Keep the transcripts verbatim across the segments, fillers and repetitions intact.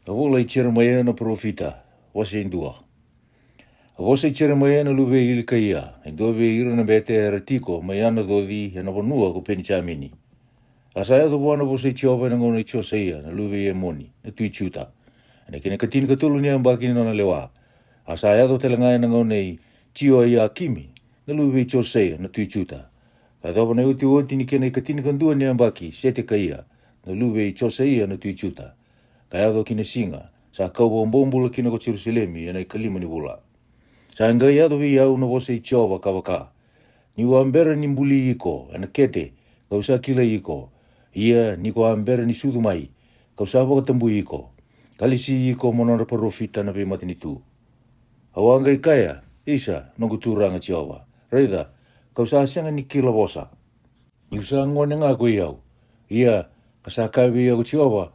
A vola i Jeremaia na parofita. Wase e dua. A vosa i Jeremaia na luve i Ilikaia, e dua vei ira na bete era tiko mai Anacoci e na vanua ko Penijamini. A sa yaco vua na vosa i Jiova e na gauna i Josaia na luve i Emoni na tui Juta, e na kena ikatinikatolu ni yabaki ni nona lewa. A sa yaco tale ga e na gauna i Jioiakimi na luve i Josaia na tui Juta, ka yacova na iotioti ni kena ikatinikadua ni yabaki i Setekaia na luve i Josaia na tui Juta, ka yaco ki na siga sa kau vakabobula kina ko Jerusalemi e na ikalima ni vula. Sa qai yaco vei au na vosa i Jiova, ka vaka: Ni'u a bera ni buli iko e na kete, ka'u sa kilai iko; ia ni ko a bera ni sucu mai, ka'u sa vakatabui iko, ka lesi iko mo nodra parofita na veimatanitu. Au a qai kaya: Isa, noqu Turaga Jiova, raica, ka'u sa sega ni kila vosa, ni'u sa gone ga ko i au. Ia ka sa kaya vei au ko Jiova: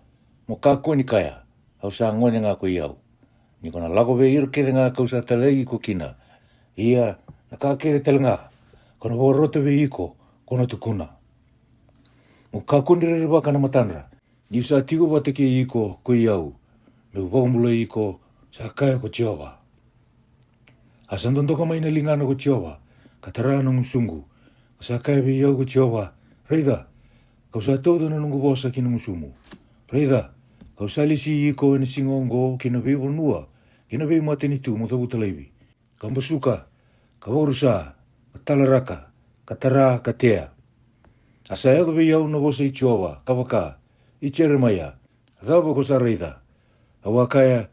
Mo kakua ni kaya, Au sa gone ga ko i au; ni ko na lako vei ira kece ga ka'u sa talai iko kina. Ia na ka kece tale ga ka'u na vakarota vei iko, ko na tukuna. Mo kakua ni rerevaka na matadra, ni'u sa tiko vata kei iko ko i au, me'u vakabulai iko, sa kaya ko Jiova. A sa dodoka mai na ligana ko Jiova, ka tara na gusuqu. Ka sa kaya vei au ko Jiova: Raica, ka'u sa tauca na noqu vosa ki na gusumu. Raica, ka'u sa lesi iko e na siga oqo ki na veivanua kei na veimatanitu mo cavuta laivi, ka basuka, ka vakarusa, ka talaraka, ka tara, ka tea. A sa yaco vei au na vosa i Jiova, ka vaka: I Jeremaia, cava ko sa raica? Au a kaya: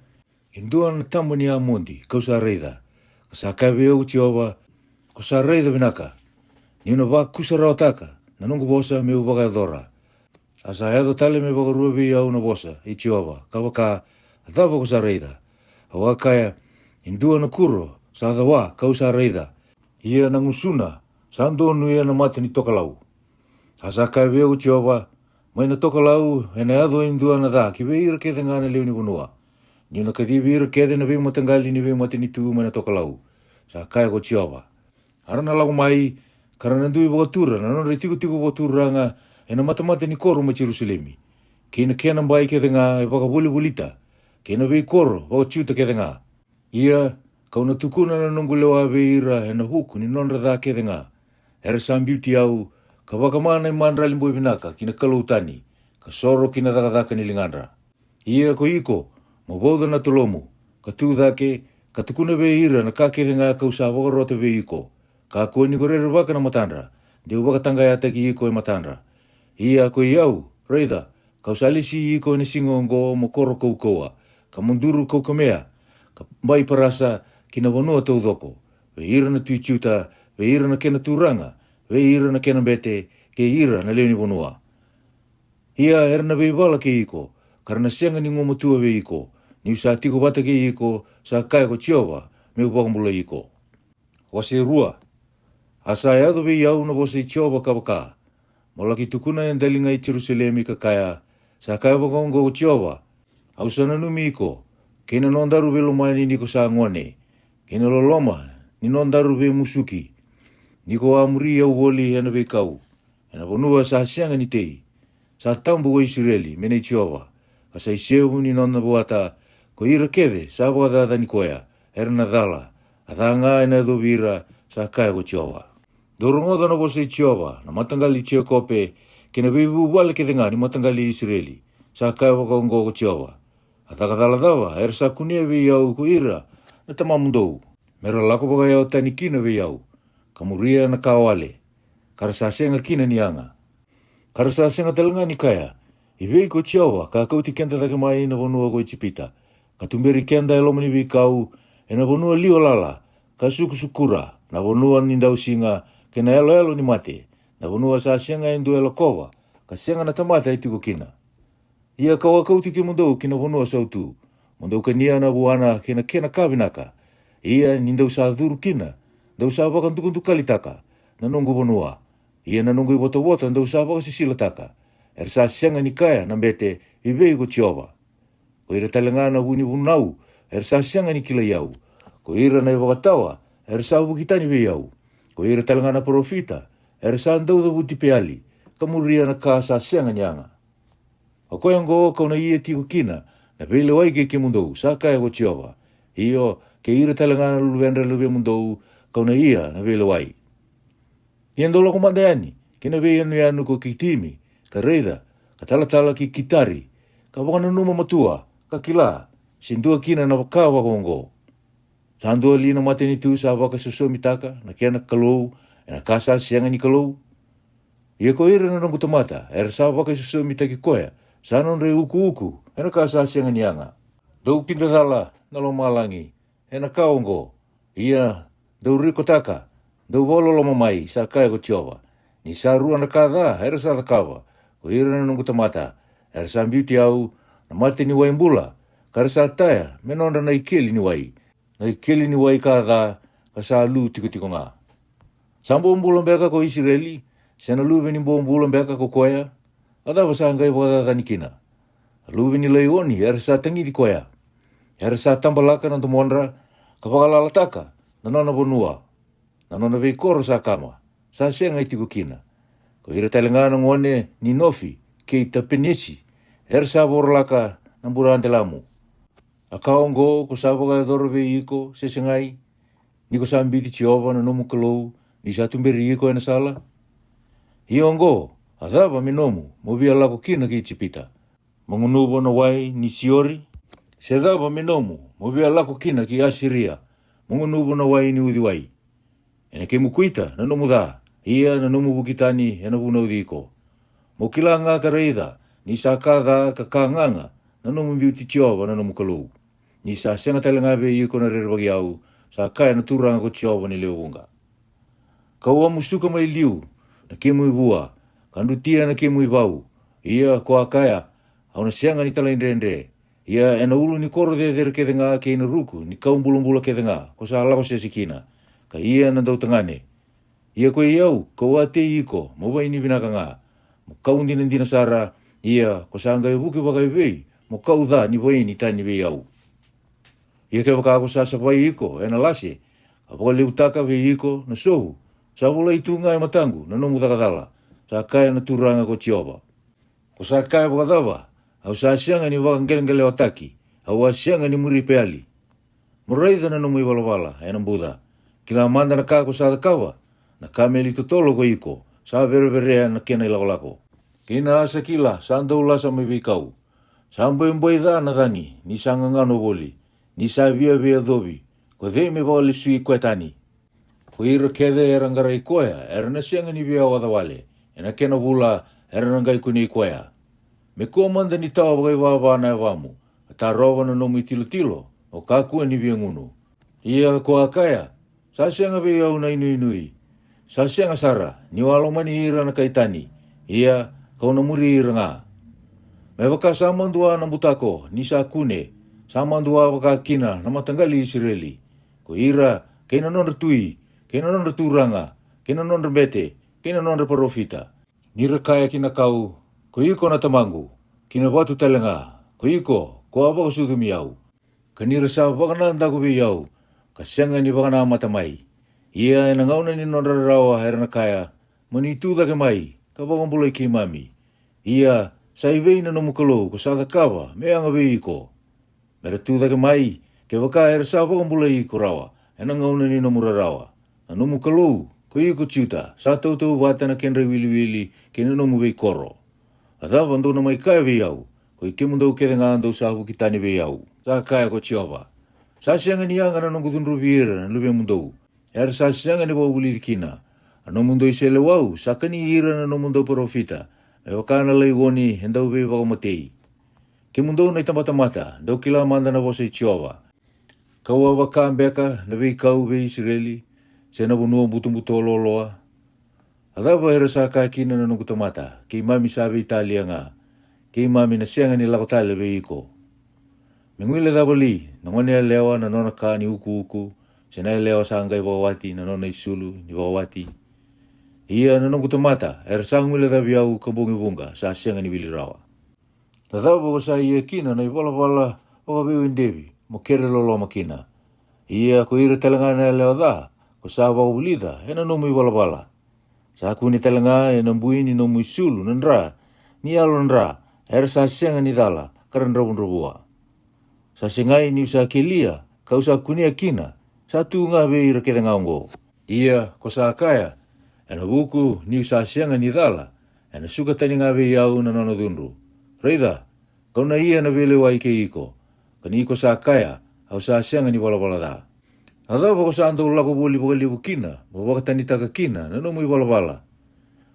E dua na taba ni amodi ka'u sa raica. Ka sa kaya vei au ko Jiova: Ko sa raica vinaka, ni'u na vakusarawataka na noqu vosa me'u vakayacora. A sa yaco tale me vakarua vei au na vosa i Jiova, ka vaka: A cava ko sa raica? Au a kaya: E dua na kuro sa cawa ka'u sa raica, ia na gusuna sa donuya na mata ni tokalau. A sa kaya vei au ko Jiova: Mai na tokalau e na yaco e dua na ca ki vei ira kece ga na lewe ni vanua; ni'u na kacivi ira kece na veimataqali ni veimatanitu mai na tokalau, sa kaya ko Jiova. A ra na lako mai, ka ra na dui vakatura na nodra itikotiko vakaturaga e na matamata ni koro mai Jerusalemi, kei na kena bai kece ga e vakavolivolita, kei na veikoro vakaJuta kece ga. Ia ka'u na tukuna na noqu lewa vei ira e na vuku ni nodra ca kece ga. Era sa biuti au, ka vakama na imadrali boi vinaka ki na kalou tani, ka soro ki na cakacaka ni ligadra. Ia ko iko, mo vauca na tolomu, ka tu cake, ka tukuna vei ira na ka kece ga ka'u sa vakarota vei iko. Kakua ni ko rerevaka na matadra, de'u vakataqayataki iko e matadra. Ia ko i au, raica, ka'u sa lesi iko e na siga oqo mo koro kaukauwa, ka mo duru kaukamea, ka bai parasa, ki na vanua taucoko, vei ira na tui Juta, vei ira na kena turaga, vei ira na kena bete, kei ira na lewe ni vanua. Ia era na veivala kei iko, ka ra na sega ni gumatua vei iko, ni'u sa tiko vata kei iko, sa kaya ko Jiova, me'u vakabulai iko. Wase rua. A sa yaco vei au na vosa i Jiova, ka vaka: Mo laki tukuna e daliga i Jerusalemi, ka kaya: Sa kaya vakaoqo ko Jiova: Au sa nanumi iko, kei na nodaru veilomani ni ko sa gone, kei na loloma ni nodaru veimusuki, ni ko a muri au voli e na veikau, e na vanua sa sega ni tei. Sa tabu ko Isireli me nei Jiova, ka sa isevu ni nona vuata. Ko ira kece sa vakacacani koya, era na cala, a ca ga e na yacovi ira, sa kaya ko Jiova. Dou rogoca na vosa i Jiova, na mataqali i Jekope, kei na veivuvale kece ga ni mataqali i Isireli, sa kaya vakaoqo ko Jiova: A caka cala cava era sa kunea vei au ko ira na tamamudou, me ra lako vakayawa tani kina vei au, ka muria na ka wale, ka ra sa sega kina ni yaga? Ka ra sa sega tale ga ni kaya: I vei ko Jiova ka kauti keda cake mai na vanua ko Ijipita, ka tuberi keda e loma ni veikau, e na vanua liwa lala, ka sukusukura, na vanua ni dausiga, kei na yaloyalo ni mate, na vanua sa sega e dua e lakova, ka sega na tamata e tiko kina? Ia ka'u a kauti kemudou ki na vanua sautu, mo dou kania na vuana kei na kena ka vinaka. Ia ni dou sa curu kina, dou sa vakadukadukalitaka na noqu vanua. Ia na noqu ivotavota dou sa vakasisilataka. Era sa sega ni kaya na bete: I vei ko Jiova? Ko ira tale ga na vu ni vunau era sa sega ni kilai au. Ko ira na ivakatawa era sa vuki tani vei au. Ko ira tale ga na parofita era sa daucavuti Peali, ka muria na ka sa sega ni yaga. O koya oqo ka'u na ia tiko kina na veilewai kei kemudou, sa kaya ko Jiova. Io, kei ira tale ga na luvedra luvemudou, ka'u na ia na veilewai. Ia dou lako mada yani ki na veiyanuyanu ko Kitimi, ka raica, ka talatala ki Kitari, ka vakananuma matua, ka kila, se dua kina na ka vakaoqo. Sa dua li na matanitu sa vakaisosomitaka na kena Kalou ena ka sa sega ni Kalou? Ia ko ira na noqu tamata era sa vakaisosomitaki koya sa nodra iukuuku ena ka sa sega ni yaga. Dou kidacala na lomalagi ena ka oqo, ia dou rikotaka, dou vakaloloma mai, sa kaya ko Jiova. Ni sa rua na ka ca era sa cakava ko ira na noqu tamata, era sa biuti au na mata ni wai bula, ka ra sa taya me nodra na ikeli ni wai, na ikeli ni wai ka ca, ka sa lu tikotiko ga. Sa bobula beka ko Isireli, se na luve ni bobula beka ko koya? A cava sa qai vakacacani kina? A luve ni laioni era sa tagici koya. Era sa tabalaka na domodra, ka vakalalataka na nona vanua. Na nona veikoro sa kama, sa sega e tiko kina. Ko ira tale ga na gone ni Nofi kei Tapenesi, era sa vorolaka na buradelamu. A ka oqo ko sa vakayacora vei iko, se segai, ni ko sa biuti Jiova na nomu Kalou, ni sa tuberi iko ena sala? Ia oqo, a cava me nomu mo via lako kina ki Ijipita, mo gunuva na wai ni Siori? Se cava me nomu mo via lako kina ki Asiria, mo gunuva na wai ni uciwai? Ena kemu kuita na nomu ca, ia na nomu vuki tani ena vunauci iko. Mo kila ga ka raica, ni sa ka ca ka ka gaga na nomu biuti Jiova na nomu Kalou. Ni sa sega tale ga vei iko na rerevaki au, sa kaya na Turaga ko Jiova ni lewe vuqa. Ka'u a musuka mai liu na kemu ivua, ka drutia na kemu ivau. Ia ko a kaya, au na sega ni talaidredre. Ia ena ulu ni koro cecere kece ga kei na ruku ni kau bulabula kece ga ko sa lako sese kina, ka ia na dautagane. Ia ko i au, ka'u a tei iko mo vaini vinaka ga, mo kau dinadina sara. Ia ko sa qai vuki vakaevei mo kau ca ni vaini tani vei au? Ia kevaka ko sa savai iko ena lase, ka vakalevutaka vei iko na sovu, sa volai tu ga e mataqu na nomu caka cala, sa kaya na Turaga ko Jiova. Ko sa kaya vakacava, au sa sega ni vakaqeleqelewataki, au a sega ni muri Peali? Mo raica na nomu ivalavala ena buca, kila mada na ka ko sa cakava na kameli totolo ko iko, sa vereverea na kena ilakolako. Kei na asa kila sa dau lasa mai veikau. Sa boiboi ca na cagi ni sa gagano voli, ni sa via veiyacovi, ko cei me vakalesui koya tani? Ko ira kece era qarai koya era na sega ni via oca wale, ena kena vula era na qai kunei koya. Me kua mada ni tawa vakaivava na yavamu, ka tarova na nomu itilotilo, o kakua ni via gunu. Ia ko a kaya, sa sega vei au na inuinui. Sa sega sara, ni'u a lomani ira na kai tani, ia ka'u na muri ira ga. Me vaka sa madua na butako ni sa kune, sa madua vaka kina na mataqali i Isireli. Ko ira kei na nodra tui, kei na nodra turaga, kei na nodra bete, kei na nodra parofita. Ni ra kaya ki na kau, ko iko na tamaqu, ki na vatu tale ga, ko iko, ko a vakasucumi au. Ka ni ra sa vakanadaku vei au, ka sega ni vakanamata mai. Ia ena gauna ni nodra rarawa era na kaya, mo ni tu cake mai, ka vakabulai keimami. Ia sa i vei na nomu Kalou ko sa cakava me yaga vei iko? Me ra tu cake mai, kevaka era sa vakabulai iko rawa ena gauna ni nomu rarawa. Na nomu Kalou, ko iko Juta, sa tautauvata na kedra iwiliwili kei na nomu veikoro. A cava dou na mai kaya vei au, ko i kemudou kece ga dou sa vuki tani vei au? Sa kaya ko Jiova. Sa sega ni yaga na noqu cudruvi ira na luvemudou, era sa sega ni vakavulici kina. A nomudou iseleiwau sa kani ira na nomudou parofita, me vaka na laioni e dau veivakamatei. Kemudou na itabatamata, dou kila mada na vosa i Jiova. Ka'u a vaka beka na veikau vei Isireli, se na vanua butobuto loaloa? A cava era sa kaya kina na noqu tamata, keimami sa veitalia ga, keimami na sega ni lako tale vei iko? Me guilecava li na gone yalewa na nona ka ni ukuuku, se na yalewa sa qai vakawati na nona isulu ni vakawati? Ia na noqu tamata era sa guilecavi au ka bogi vuqa sa sega ni wili rawa. Na cava ko sa ia kina na ivalavala vakaveiudevi mo kere loloma kina? Ia ko ira tale ga na yalewa ca ko sa vakavulica ena nomu ivalavala. Sa kune tale ga ena bui ni nomu isulu na dra ni yalodra, era sa sega ni cala ka ra dravudravua. Sa segai ni'u sa kelia, ka'u sa kunea kina, sa tu ga vei ira kece ga oqo. Ia ko sa kaya, ena vuku ni'u sa sega ni cala, ena suka tani ga vei au na nona cudru. Raica, ka'u na ia na veilewai kei iko, ka ni ko sa kaya, au sa sega ni valavala ca. A cava ko sa dau lako voli vakalevu kina mo vakatanitaka kina na nomu ivalavala?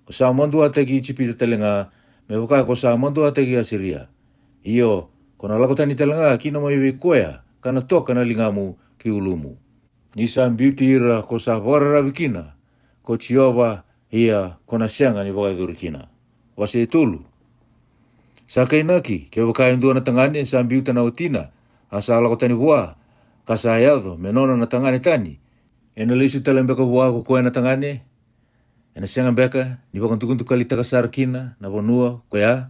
Ko sa maduataki Ijipita tale ga, me vaka ko sa maduataki Asiria. Io, ko na lako tani tale ga kina mai vei koya, ka na toka na ligamu ki ulumu. Ni sa biuti ira ko sa vakararavi kina, ko Jiova, ia ko na sega ni vakayacori kina. Wase tolu. Sa kainaki, kevaka e dua na tagane sa biuta na watina, a sa lako tani vua, ka sa yaco me nona na tagane tani, ena lesu tale beka vua ko koya na tagane? Ena sega beka ni vakadukadukalitaka sara kina na vanua koya?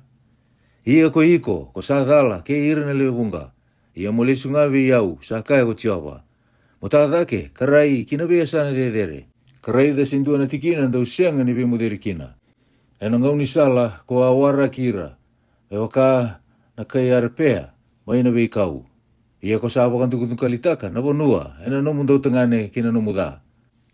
Ia ko iko, ko sa cala kei ira na lewe vuqa, ia mo lesu ga vei au, sa kaya ko Jiova. Mo ta cake ka rai ki na veiyasana cecere, ka raica se dua na tikina dau sega ni veimoceri kina. Ena gaunisala ko a waraki ira, me vaka na kai Arepea mai na veikau. Ia ko sa vakadukadukalitaka na vanua ena nomu dautagane kei na nomu ca.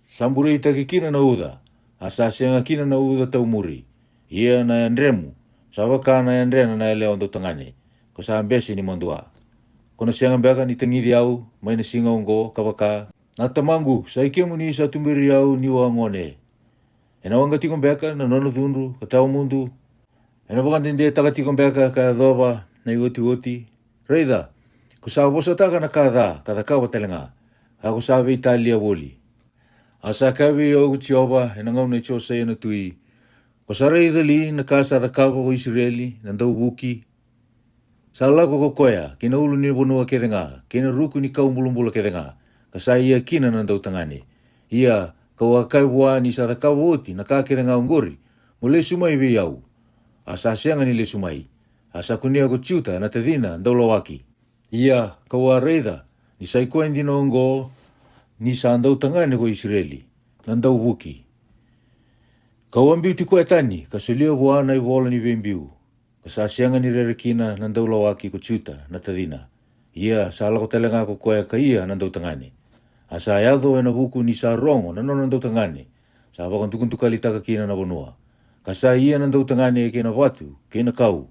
Sa bureitaki kina na uca, a sa sega kina na uca taumuri. Ia na yadremu sa vaka na yadrena na yalewa dautagane, ko sa bese ni madua. Ko na sega beka ni tagici au mai na siga oqo, ka vaka, na tamaqu, sa i kemuni sa tuberi au ni'u a gone? Ena waqa tiko beka na nona cudru ka tawa mudu? Ena vakadedetaka tiko beka ka yacova na iotioti? Raica, ko sa vosataka na ka ca ka cakava tale ga, a ko sa veitalia voli. A sa kaya vei au ko Jiova ena gauna i Josaia na tui, ko sa raica li na ka sa cakava ko Isireli na dauvuki? Sa lako ko koya ki na ulu ni vanua kece ga, kei na ruku ni kau bulabula kece ga, ka sa ia kina na dautagane. Ia ka'u a kaya vua ni sa cakava oti na ka kece ga oqori, mo lesu mai vei au. A sa sega ni lesu mai. A sa kunea ko Juta na tacina daulawaki. Ia ka'u a raica ni sa i koya dina oqo, ni sa dautagane ko Isireli, na dauvuki. Ka'u a biuti koya tani ka solia vua na ivola ni veibiu, ka sa sega ni rere kina na daulawaki ko Juta na tacina. Ia sa lako tale ga ko koya ka ia na dautagane. A sa yaco ena vuku ni sa rogo na nona dautagane, sa vakadukadukalitaka kina na vanua, ka sa ia na dautagane kei na vatu kei na kau.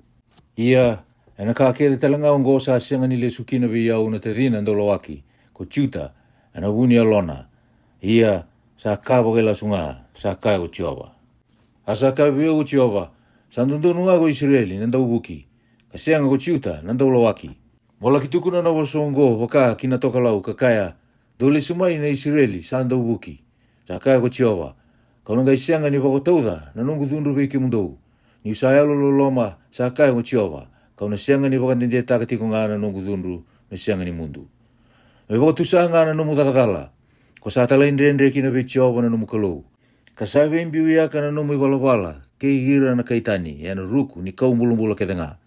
Ia ena ka kece tale ga oqo sa sega ni lesu kina vei au na tacina daulawaki ko Juta ena vu ni yalona. Ia sa ka vakailasu ga, sa kaya ko Jiova. A sa kaya vei au ko Jiova, sa dodonu ga ko Isireli na dauvuki, ka sega ko Juta na daulawaki. Mo laki tukuna na vosa oqo vaka ki na tokalau ka kaya, dou lesu mai na Isireli sa dauvuki. Sa kaya ko Jiova, ka'u na qai sega ni vakatauca na noqu cudru vei kemudou. Ni'u sa yalololoma, sa kaya ko Jiova, ka'u na sega ni vakadedetaka tiko ga na noqu cudru me sega ni mudu. Me vakatusa ga na nomu caka cala, ko sa talaidredre kina vei Jiova na nomu Kalou, ka sa veibiuyaka na nomu ivalavala kei ira na kai tani ena ruku ni kau bulabula kece ga.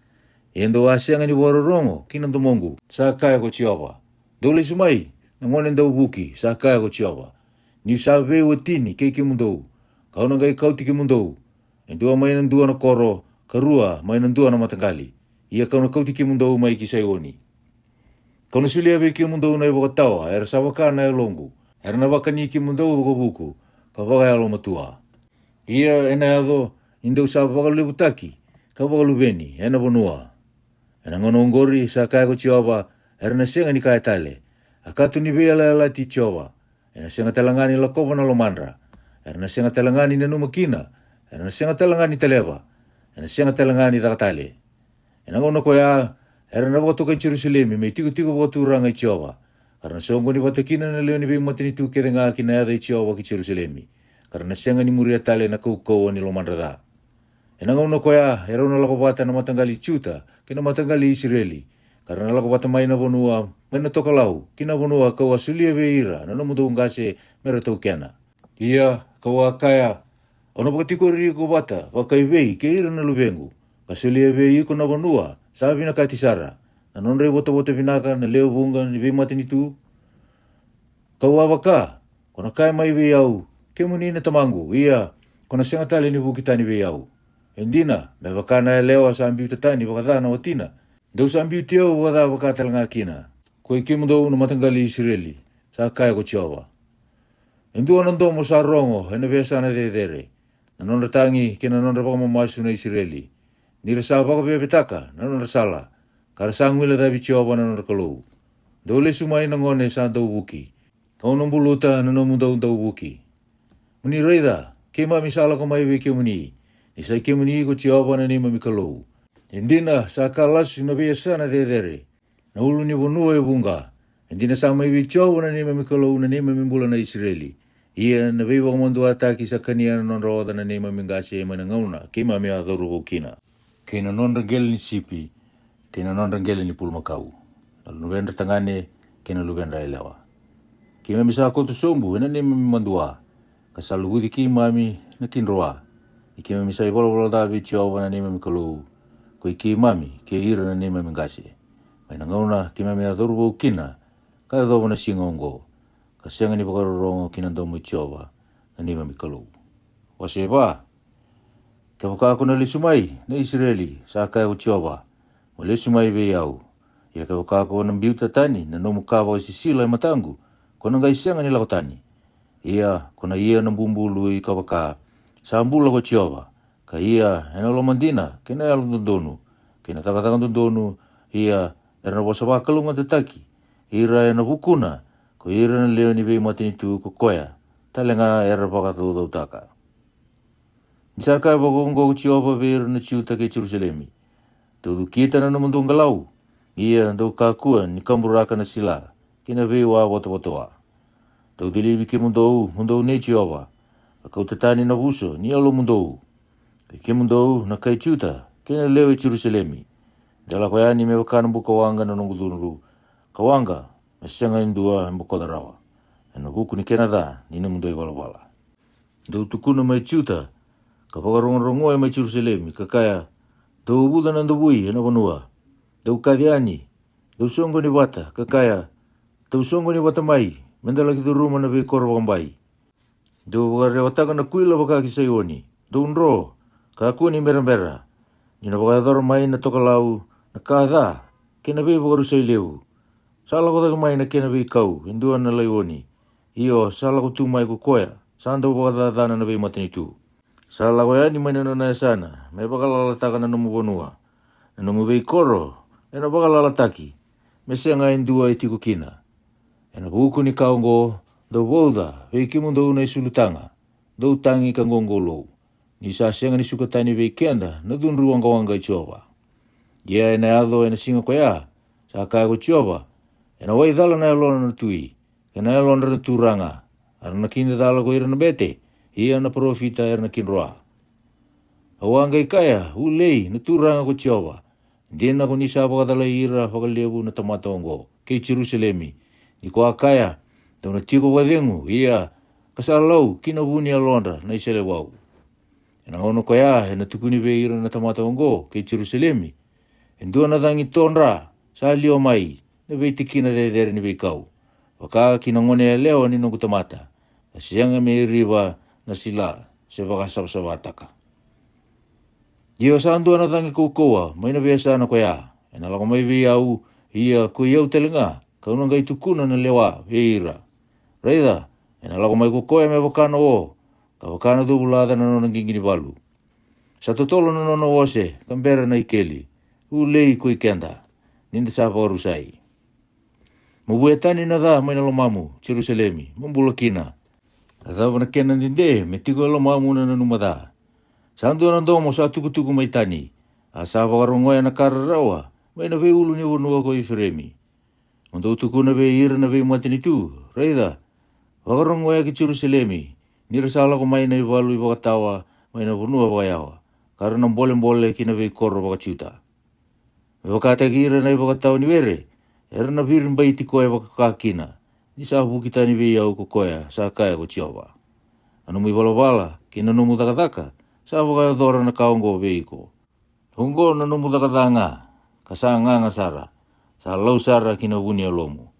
Ia dou a sega ni vakarorogo ki na domoqu, sa kaya ko Jiova. Dou lesu mai, na gone dauvuki, sa kaya ko Jiova. Ni'u sa veiwatini kei kemudou, ka'u na qai kauti kemudou, e dua mai na dua na koro, ka rua mai na dua na mataqali. Ia ka'u na kauti kemudou mai ki Saioni. Ka'u na solia vei kemudou na ivakatawa era sa vaka na yaloqu, era na vakani kemudou vakavuku ka vakayalomatua. Ia ena yaco ni dou sa vakalevutaki ka vakaluveni ena vanua. Ena gauna oqori, sa kaya ko Jiova, era na sega ni kaya tale, a katu ni veiyalayalati Jiova. Ena sega tale ga ni lakova na lomadra. Era na sega tale ga ni nanuma kina. Era na sega tale ga ni taleva. Ena sega tale ga ni caka tale. Ena gauna koya, era na vakatokai Jerusalemi me itikotiko vakaturaga i Jiova, ka ra na soqoni vata kina na lewe ni veimatanitu kece ga ki na yaca i Jiova ki Jerusalemi, ka ra na sega ni muria tale na kaukauwa ni lomadra ca. Ena gauna koya, erau na lako vata na mataqali i Juta kei na mataqali i Isireli, ka ra na lako vata mai na vanua, mai na tokalau, ki na vanua ka'u a solia vei ira na nomudou qase me ra taukena. Ia ka'u a kaya, au na vakatikori iko vata vakaivei kei ira na luvequ, ka solia vei iko na vanua sa vinakati sara, na nodra ivotavota vinaka na lewe vuqa ni veimatanitu? Ka'u a vaka, ko na kaya mai vei au, kemuni na tamaqu, ia ko na sega tale ni vuki tani vei au. E dina, me vaka na yalewa sa biuta tani vakaca na watina, Dou sa biuti au vakacava ka tale ga kina, ko i kemudou na mataqali i Isireli, sa kaya ko Jiova. E dua na domo sa rogo e na veiyasana cecere, na nodra tagi kei na nodra vakamamasu na Isireli, ni ra sa vakavevetaka na nodra sala, ka ra sa guilecavi Jiova na nodra Kalou. Dou lesu mai na gone sa dau vuki, ka'u na buluta na nomudou dau vuki. Mo ni raica, keimami sa lako mai vei kemuni, ni sa i kemuni ko Jiova na neimami Kalou. E dina sa ka lasu na veiyasana cecere, na ulunivanua e vuqa. E dina sa mai vei Jiova na neimami Kalou na neimami bula na Isireli. Ia na veivakamaduataki sa kania na nodra oca na neimami qase mai na gauna keimami a cauravou kina, kei na nodra qele ni sipi, kei na nodra qele ni pulumakau, na luvedra tagane kei na luvedra yalewa. Keimami sa koto sobu e na neimami madua, ka sa luvuci keimami na kidroa. Ni keimami sa i valavala ca vei Jiova na neimami Kalou, ko i keimami kei ira na neimami qase, mai na gauna keimami a cauravou kina, ka yacova na siga oqo, ka sega ni vakarorogo ki na domo i Jiova na neimami Kalou. Wase va. Kevaka ko na lesu mai, na Isireli, sa kaya ko Jiova, mo lesu mai vei au. Ia kevaka ko na biuta tani na nomu ka vakasisila e mataqu, ko na qai sega ni lako tani. Ia ko na ia na bubului ka vaka, sa bula ko Jiova, ka ia e na lomadina kei na yalododonu, kei na cakacaka dodonu, ia era na vosa vakalougatataki ira e na vukuna ko ira na lewe ni veimatanitu ko koya, tale ga era vakacaucautaka. Ni sa kaya vakaoqo ko Jiova vei ira na Juta kei Jerusalemi, dou cukita na nomudou qalau, ia dou kakua ni kaburaka na sila ki na veiwa votavotoa. Dou cilivi kemudou mo dou nei Jiova, ka kauta tani na vuso ni yalomudou. Kei kemudou na kai Juta kei na lewe i Jerusalemi, da lako yani me vaka na buka waqa na noqu cudru, ka waqa me sega e dua e bokoca rawa, e na vuku ni kena ca ni nomudou i valavala. Dou tukuna mai Juta, ka vakarogorogoya mai Jerusalemi, ka kaya, dou uvuca na davui e na vanua. Dou kaci yani, dou soqoni vata, ka kaya, dou soqoni vata mai, me da laki curuma na veikoro vakabai. Dou vakarewataka na kuila vaka ki Saioni, dou dro, kakua ni berabera. Ni na vakayacora mai na tokalau na ka ca kei na veivakarusai levu. Sa lako cake mai na kena veikau e dua na laioni, io, sa lako tu mai ko koya sa dau vakacacana na veimatanitu. Sa lako yani mai na nona yasana me vakalalataka na nomu vanua. Na nomu veikoro e na vakalalataki, me sega e dua e tiko kina. E na vuku ni ka oqo, dou vauca vei kemudou na isulutaga, dou tagi ka qoqolou, ni sa sega ni suka tani vei keda na cudru waqawaqa i Jiova. Ia e na yaco e na siga koya, sa kaya ko Jiova, e na waicala na yalona na tui, kei na yalodra na turaga, a ra na kidacala ko ira na bete, ia na parofita era na kidroa. Au a qai kaya, ulei na Turaga ko Jiova, dina ko ni sa vakacalai ira vakalevu na tamata oqo kei Jerusalemi, ni ko a kaya, dou na tiko vakacegu, ia ka sa lau ki na vu ni yalodra na iseleiwau. E na gauna koya e na tukuni vei ira na tamata oqo kei Jerusalemi, e dua na cagi todra sa liwa mai na veitikina cecere ni veikau, vaka ki na gone yalewa ni noqu tamata, ka sega me iriva na sila se vakasavasavataka. Ia sa dua na cagi kaukauwa mai na veiyasana koya, e na lako mai vei au, ia ko i au tale ga ka'u na qai tukuna na lewa vei ira. Raica, e na lako mai ko koya me vaka na o, ka vaka na covulaca na nona qiqi ni valu. Sa totolo na nona ose ka bera na ikeli. Ulei ko i keda, ni da sa vakarusai. Mo vuya tani na ca mai na lomamu, Jerusalemi, mo bula kina. A cava na kena dede me tiko e lomamu na nanuma ca? Sa dua na domo sa tukutuku mai tani, a sa vakarogoya na ka rarawa mai na veiulunivanua ko Ifereimi. Mo dou tukuna vei ira na veimatanitu, raica, vakarogoya ki Jerusalemi, ni ra sa lako mai na ivalu i vakatawa mai na vanua vakayawa, ka ra na bolebole ki na veikoro vakaJuta. Me vakataki ira na ivakatawa ni were, era na viribaiti koya vakakina, ni sa vuki tani vei au ko koya, sa kaya ko Jiova. Na nomu ivalavala kei na nomu cakacaka sa vakayacora na ka oqo vei iko. Oqo na nomu caka ca ga, ka sa gaga sara, sa lau sara ki na vu ni yalomu.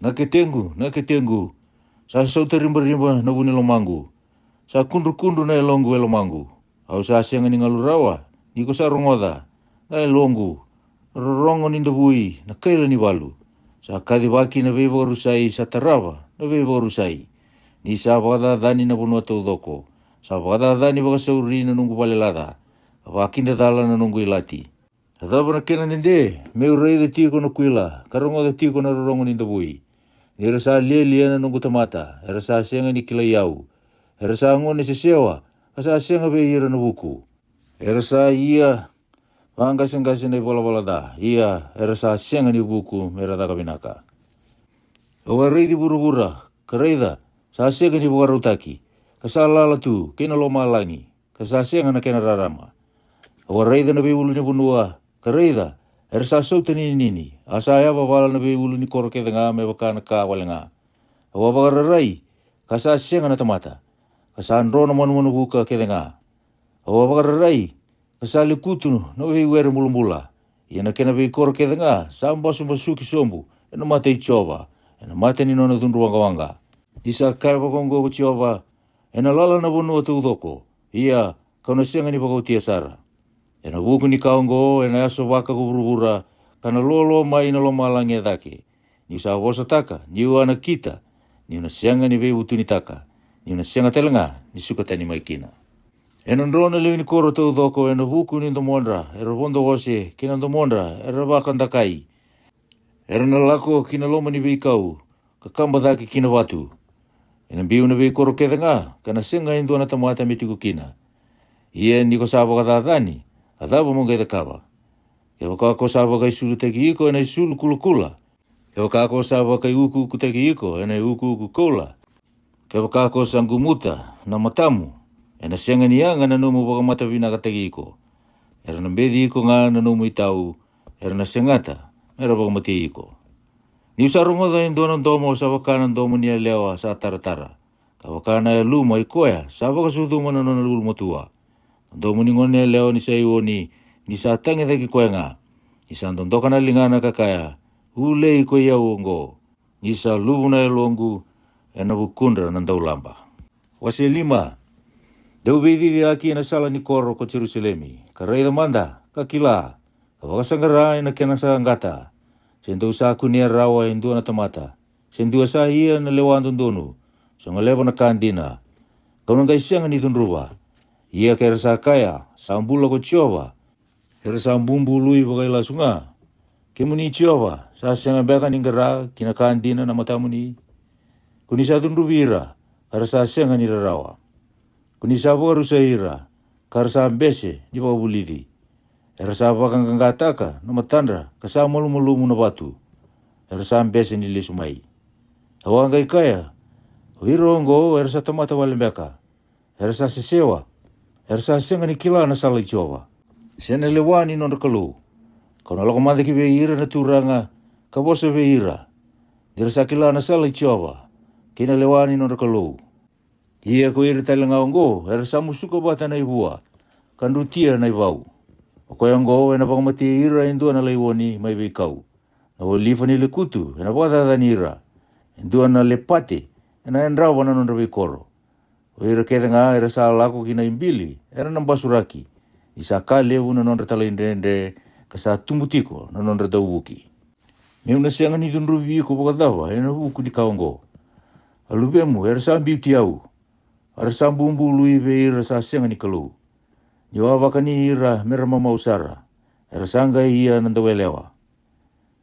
Na ketequ, na ketequ, sa sautaribariba na vu ni lomaqu. Sa kudrukudru na yaloqu e lomaqu. Au sa sega ni galu rawa ni ko sa rogoca, na yaloqu, rorogo ni davui na kaila ni valu. Sa kacivaki na veivakarusai, sa tarava na veivakarusai. Ni sa vakacacani na vanua taucoko, sa vakacacani vakasauri na noqu vale laca, ka vakidacala na noqu ilati. A cava na kena dede me'u raica tiko na kuila, ka rogoca tiko na rorogo ni davui? Ni ra sa lialia na noqu tamata, era sa sega ni kilai au. Era sa gone sesewa, ka sa sega vei ira na vuku. Era sa ia vaqaseqase na ivalavala ca, ia era sa sega ni vuku me ra caka vinaka. Au a raici vuravura, ka raica, sa sega ni vakarautaki, ka sa lala tu kei na lomalagi, ka sa sega na kena rarama. Au a raica na veiulunivanua, ka raica, era sa sautaninini, a sa yavavala na veiulu ni koro kece ga me vaka na ka wale ga. Au a vakararai, ka sa sega na tamata, ka sa dro na manumanu vuka kece ga. Au a vakararai, ka sa lekutu na veiwere bulabula. Ia na kena veikoro kece ga sa basubasuki sobu e na mata i Jiova, e na mata ni nona cudru waqawaqa. Ni sa kaya vakaoqo ko Jiova, e na lala na vanua taucoko, ia ka'u na sega ni vakaotia sara. E na vuku ni ka oqo e na yaso vaka ko vuravura, ka na loaloa mai na lomalagi e cake. Ni'u sa vosataka, ni'u a nakita, ni'u na sega ni veivutunitaka, ni'u na sega tale ga ni suka tani mai kina. E na dro na lewe ni koro taucoko e na vuku ni domodra era vodo ose kei na domodra era vakadakai. Era na lako ki na loma ni veikau, ka kaba cake ki na vatu. E na biu na veikoro kece ga, ka na sega e dua na tamata me tiko kina. Ia ni ko sa vakacacani, a cava mo qai cakava? Kevaka ko sa vakaisulutaki iko e na isulu kulakula, kevaka ko sa vakaiukuukutaki iko e na iukuuku koula, kevaka ko sa gumuta na matamu, e na sega ni yaga na nomu vakamatavinakataki iko. Era na beci iko ga na nomu itau, era na segata me ra vakamatei iko. Ni'u sa rogoca e dua na domo sa vaka na domo ni yalewa sa taratara, ka vaka na yaluma i koya sa vakasucuma na nona ulumatua. Na domo ni gone yalewa ni Saioni, ni sa tagicaki koya ga, ni sa dodoka na ligana ka kaya, ulei ko i au oqo. Ni sa luvu na yaloqu e na vukudra na daulaba. Wase lima. Dou veiciciyaki e na sala ni koro ko Jerusalemi, ka raica mada, ka kila, ka vakasaqara e na kena saqata. Se dou sa kunea rawa e dua na tamata, se dua sa ia na lewa dodonu, sa goleva na ka dina, ka'u na qai sega ni cudruva. Ia ke ra sa kaya, sa bula ko Jiova, era sa bubului vakailasu ga. Kemuni Jiova, sa sega beka ni qara ki na ka dina na matamuni? Ko ni sa cudruvi ira, ka ra sa sega ni rarawa. Ko ni sa vakarusai ira, ka ra sa bese ni vakavulici. Era sa vakaqaqataka na matadra, ka sa malumalumu na vatu. Era sa bese ni lesu mai. Au a qai kaya, o ira oqo era sa tamata wale beka. Era sa sesewa, era sa sega ni kila na sala i Jiova, se na lewa ni nodra Kalou. Ka'u na lako mada ki vei ira na turaga, ka vosa vei ira, ni ra sa kila na sala i Jiova, kei na lewa ni nodra Kalou. Ia ko ira tale ga oqo era sa musuka vata na ivua, ka drutia na ivau. O koya oqo ena vakamatei ira e dua na laioni mai veikau. Na wolifa ni lekutu ena vakacacani ira. E dua na lepate ena yadrava na nodra veikoro. O ira kece ga era sa lako ki na ibili era na basuraki. Ni sa ka levu na nodra talaidredre, ka sa tubu tiko na nodra dauvuki. Me'u na sega ni cudruvi iko vakacava ena vuku ni ka oqo? A luvemu era sa biuti au. Era sa bubului vei ira sa sega ni Kalou. Ni'u a vakani ira me ra mamau sara, era sa qai ia na dauyalewa.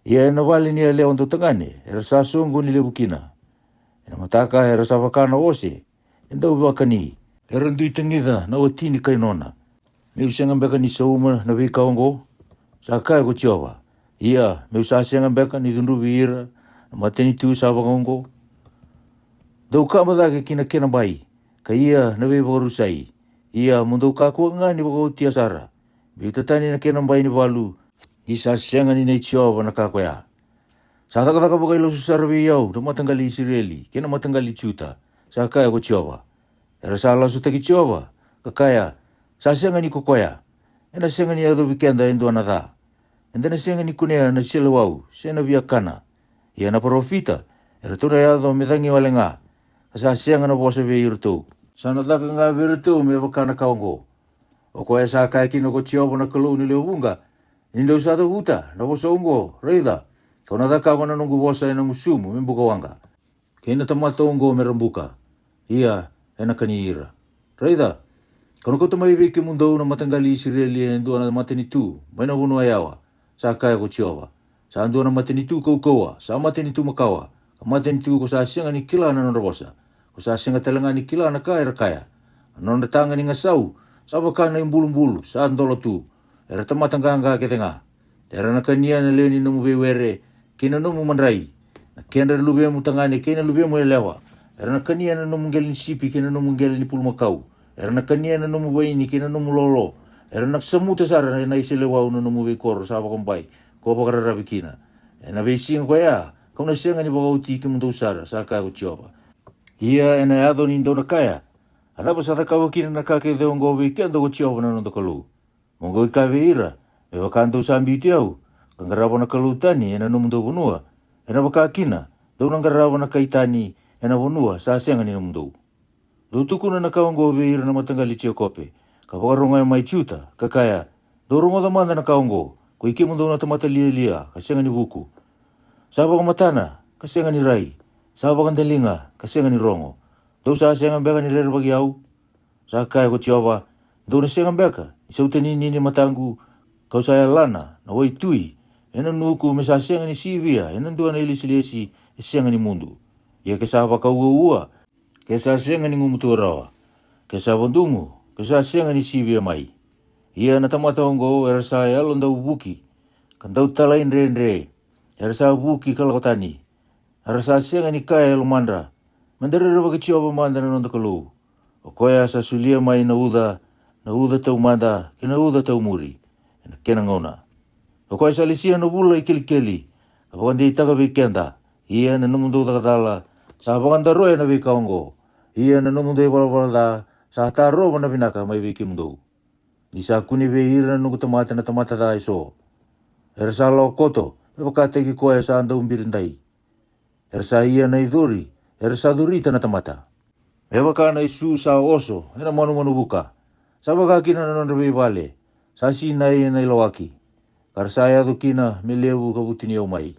Ia ena vale ni yalewa dautagane era sa soqoni levu kina. Ena mataka era sa vaka na ose e dauvakani. Era dui tagica na wati ni kai nona. Me'u sega beka ni sauma na veika oqo? Sa kaya ko Jiova. Ia me'u sa sega beka ni cudruvi ira na matanitu sa vakaoqo? Dou kaba cake ki na kena bai, ka ia na veivakarusai. Ia mo dou kakua ga ni vakaotia sara. Biuta tani na kena bai ni valu, ni sa sega ni nei Jiova na ka koya. Sa cakacaka vakailasu sara vei au na mataqali Isireli kei na mataqali Juta, sa kaya ko Jiova. Era sa lasutaki Jiova, ka kaya, sa sega ni ko koya. Ena sega ni yacovi keda e dua na ca. Eda na sega ni kunea na iseleiwau se na viakana. Ia na parofita eratou na yaco me cagi wale ga, ka sa sega na vosa vei iratou. Sa na caka ga vei iratou me vaka na ka oqo. O koya sa kaya kina ko Jiova na Kalou ni lewe vuqa, Ni dou sa cavuta na vosa oqo, raica, ka'u na cakava na noqu vosa e na gusumu me buka waqa, kei na tamata oqo me ra buka, ia e na kani ira. Raica, ka'u na kauta mai vei kemudou na mataqali i Isireli e dua na matanitu mai na vanua yawa, sa kaya ko Jiova. Sa dua na matanitu kaukauwa, sa matanitu makawa, ka matanitu ko sa sega ni kila na nodra vosa, ko sa sega tale ga ni kila na ka era kaya. Na nodra taga ni gasau sa vaka na ibulubulu sa dola tu, era tamata qaqa kece ga. Era na kania na lewe ni nomu veiwere kei na nomu madrai, na kedra luvemu tagane kei na luvemu yalewa. Era na kania na nomu qele ni sipi kei na nomu qele ni pulumakau. Era na kania na nomu vaini kei na nomu lolo. Era na samuta sara e na iseleiwau na nomu veikoro sa vakabai ko vakararavi kina. E na veisiga koya ka'u na sega ni vakaoti kemudou sara, sa kaya ko Jiova. Ia e na yaco ni dou na kaya, a cava sa cakava kina na ka kece oqo vei keda ko Jiova na noda Kalou? Mo qai kaya vei ira, me vaka dou sa biuti au, ka qarava na kalou tani e na nomudou vanua, e na vaka kina dou na qarava na kai tani e na vanua sa sega ni nomudou. Dou tukuna na ka oqo vei ira na mataqali i Jekope, ka vakarogoya mai Juta, ka kaya, dou rogoca mada na ka oqo, ko i kemudou na tamata lialia ka sega ni vuku, sa vakamatana ka sega ni rai, sa vakadaliga ka sega ni rogo. Dou sa sega beka ni rerevaki au? Sa kaya ko Jiova, dou na sega beka ni sautaninini e mataqu, ka'u sa yalana na waitui e na nuku me sa sega ni sivia e na dua na ilesilesi e sega ni mudu? Ia ke sa vakauaua, ke sa sega ni gumatua rawa, ke sa vadugu, ke sa sega ni sivia mai. Ia na tamata oqo era sa yalo dauvuki ka dautalaidredre, era sa vuki ka lako tani, era sa sega ni kaya e lomadra, me da rerevaki Jiova mada na noda Kalou, o koya sa solia mai na uca, na uca taumada kei na uca taumuri e na kena gauna. O koya sa lesia na vula i kelikeli ka vakadeitaka vei keda. Ia na nomudou caka cala sa vakadaroya na veika oqo. Ia na nomudou i valavala ca sa tarova na vinaka mai vei kemudou. Ni sa kune vei ira na noqu tamata na tamata ca e so, era sa lawa koto me vakataki koya sa dau biridai. Era sa ia na icori era sa corita na tamata, me vaka na isu sa oso e na manumanu vuka. Sa vaka kina na nodra veivale sa sinai e na ilawaki, ka ra sa yaco kina me levu ka vutuniyau mai.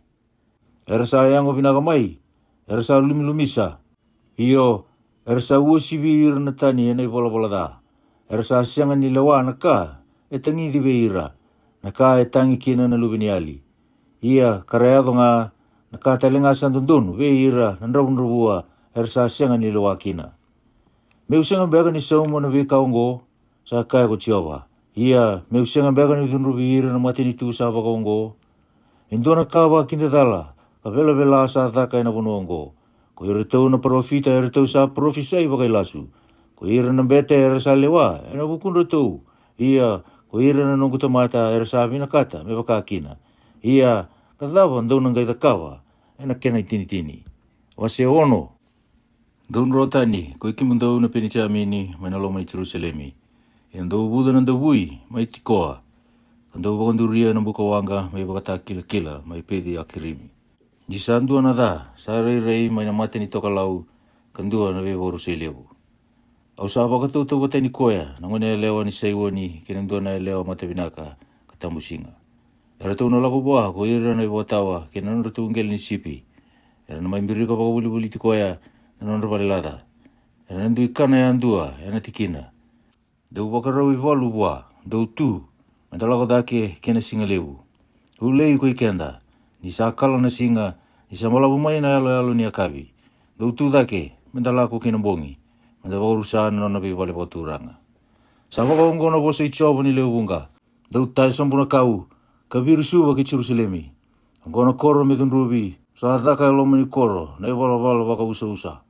Era sa yago vinaka mai, era sa lumilumisa. Io, era sa uasivi ira na tani e na ivalavala ca. Era sa sega ni lewa na ka e tagici vei ira, na ka e tagi kina na luveniyali. Ia ka ra yaco ga na ka tale ga sa dodonu vei ira na dravudravua, era sa sega ni lewa kina. Me'u sega beka ni sauma na veika oqo? Sa kaya ko Jiova. Ia me'u sega beka ni cudruvi ira na matanitu sa vakaoqo? E dua na ka vakidacala ka velavela sa caka e na vanua oqo. Ko iratou na parofita eratou sa parofisai vakailasu. Ko ira na bete era sa lewa e na vukudratou. Ia ko ira na noqu tamata era sa vinakata me vaka kina. Ia ka cava dou na qai cakava e na kena itinitini? Wase ono. Dou dro tani, ko i kemudou na Penijamini, mai na loma i Jerusalemi. Ia dou vuca na davui mai Tikoa, ka dou vakaduria na buka waqa mai vakatakilakila mai Peci Akirimi. Ni sa dua na ca sa rairai mai na mata ni tokalau, ka dua na veivakarusai levu. Au sa vakatautauvatani koya na gone yalewa ni Saioni kei na dua na yalewa matavinaka ka tabusiga. Eratou na lako vua ko ira na ivakatawa kei na nodratou qele ni sipi. Era na mai birika vakavolivoliti koya na nodra vale laca. Era na dui kana yadua e na tikina. Dou vakarau ivalu vua, dou tu, me da lako cake kei na siga levu. Ulei ko i keda, ni sa kala na siga, ni sa balavu mai na yaloyalo ni yakavi. Dou tu cake, me da lako kei na bogi, me da vakarusa na nona veivale vakaturaga. Sa vakaoqo na vosa i Jiova ni lewe vuqa. Dou taya sobu na kau, ka viri suva ki Jerusalemi. Oqo na koro me cudruvi, sa caka e loma ni koro na ivalavala vakausausa.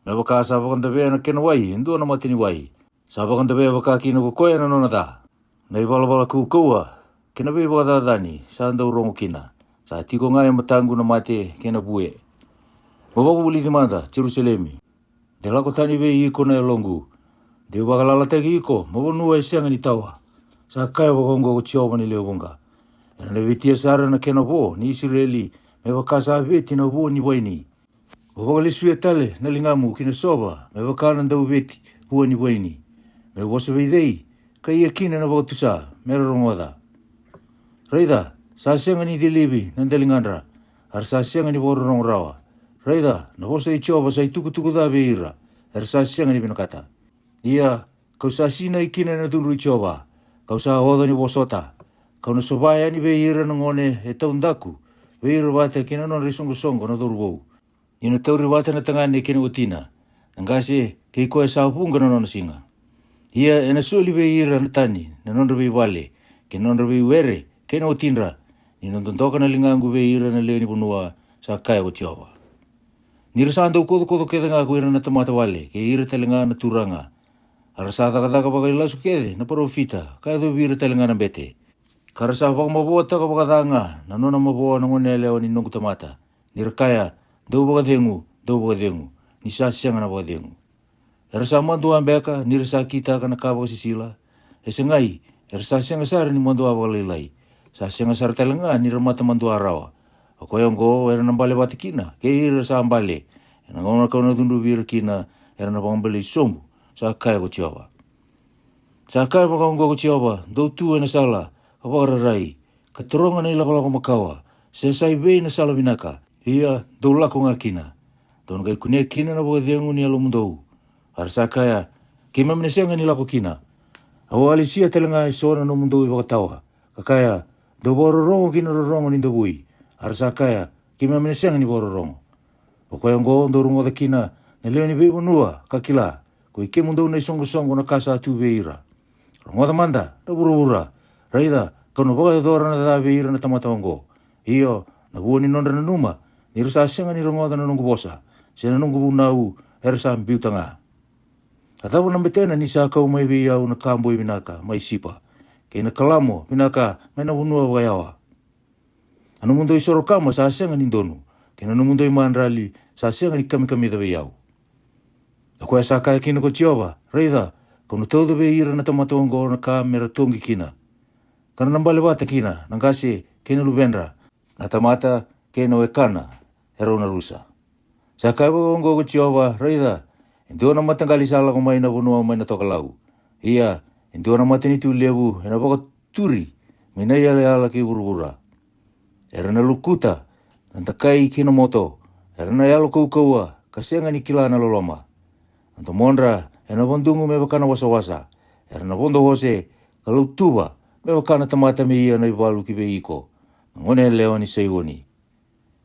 Me vaka sa vakadavea na kena wai e dua na mata ni wai, sa vakadavea vaka kina ko koya na nona ca. Na ivalavala kaukauwa kei na veivakacacani sa dau rogo kina. Sa tiko ga e mataqu na mate kei na vue. Mo vakavulici mada, Jerusalemi. De lako tani vei iko na yaloqu. Deu vakalalataki iko mo vanua e sega ni tawa. Sa kaya vakaoqo ko Jiova ni lewe vuqa. Ena na vetia sara na kena vo ni Isireli, me vaka sa veti na vua ni vaini. Mo vakalesuya tale na ligamu ki na sova, me vaka na dauveti vua ni vaini. Me vosa vei cei, ka ia kina na vakatusa, me ra rogoca? Raica, sa sega ni cilivi na daligadra, a ra sa sega ni vakarorogo rawa. Raica, na vosa i Jiova sa itukutuku ca vei ira, era sa sega ni vinakata. Ia, ka'u sa sinai kina ena cudru i Jiova, ka'u sa oca ni vosota. Ka'u na sova yani vei ira na gone e taudaku, vei ira vata kei na nodra isoqosoqo na cauravou. Ni na tauri vata na tagane kei na watina, na qase kei koya sa vuqa na nona siga. Ia ena soli vei ira na tani na nodra veivale, kei na nodra veiwere kei na watidra, ni na dodoka na ligaqu vei ira na lewe ni vanua, sa kaya ko Jiova. Ni ra sa dau kocokoco kece ga ko ira na tamata wale kei ira tale ga na turaga, a ra sa cakacaka vakailasu kece na parofita ka yacovi ira tale ga na bete. Ka ra sa vakamavoataka vakaca ga na nona mavoa na gone yalewa ni noqu tamata, ni ra kaya, dou vakacegu, dou vakacegu, ni sa sega na vakacegu. Era sa madua beka ni ra sa kitaka na ka vakasisila? E segai, era sa sega sara ni madua vakalailai. Sa sega sara tale ga ni ra mata madua rawa. O koya oqo era na bale vata kina kei ira sa bale, ena gauna ka'u na cudruvi ira kina, era na vakabalei sobu, sa kaya ko Jiova. Sa kaya vakaoqo ko Jiova, dou tu ena sala, ka vakararai, ka taroga na ilakolako makawa, se sa i vei na sala vinaka, ia dou lako ga kina. Dou na qai kunea kina na vakacegu ni yalomudou. A ra sa kaya, keimami na sega ni lako kina. Au a lesia tale ga eso na nomudou ivakatawa, ka kaya, dou vakarorogo ki na rorogo ni davui. A ra sa kaya, keimami na sega ni vakarorogo. O koya oqo dou rogoca kina, na lewe ni veivanua, ka kila, ko i kemudou na isoqosoqo na ka sa tu vei ira. Rogoca mada, na vuravura, raica, ka'u na vakayacora na ca vei ira na tamata oqo. Io, na vua ni nodra nanuma, ni ra sa sega ni rogoca na noqu vosa, se na noqu vunau, era sa biuta ga. A cava na betena ni sa kau mai vei au na ka boi vinaka mai Sipa, kei na kalamo vinaka mai na vanua vakayawa? A nomudou i soro kama sa sega ni donu, kei na nomudou i madrali sa sega ni kamikamica vei au. O koya sa kaya kina ko Jiova, raica, ka'u na tauca vei ira na tamata oqo na ka me ra toqi kina, ka ra na bale vata kina na qase kei na luvedra, na tamata kei na wekana, e rau na rusa. Sa kaya vakaoqo ko Jiova, raica, e dua na mataqali sa lako mai na vanua mai na tokalau. Ia, e dua na matanitu levu ena vakaturi mai na iyalayala kei vuravura. Era na lukuta na dakai kei na moto, era na yalo kaukauwa ka sega ni kila na loloma. Na domodra ena vadugu me vaka na wasawasa, era na vodo ose ka lautuva me vaka na tamata me ia na ivalu ki vei iko, na gone yalewa ni Saioni.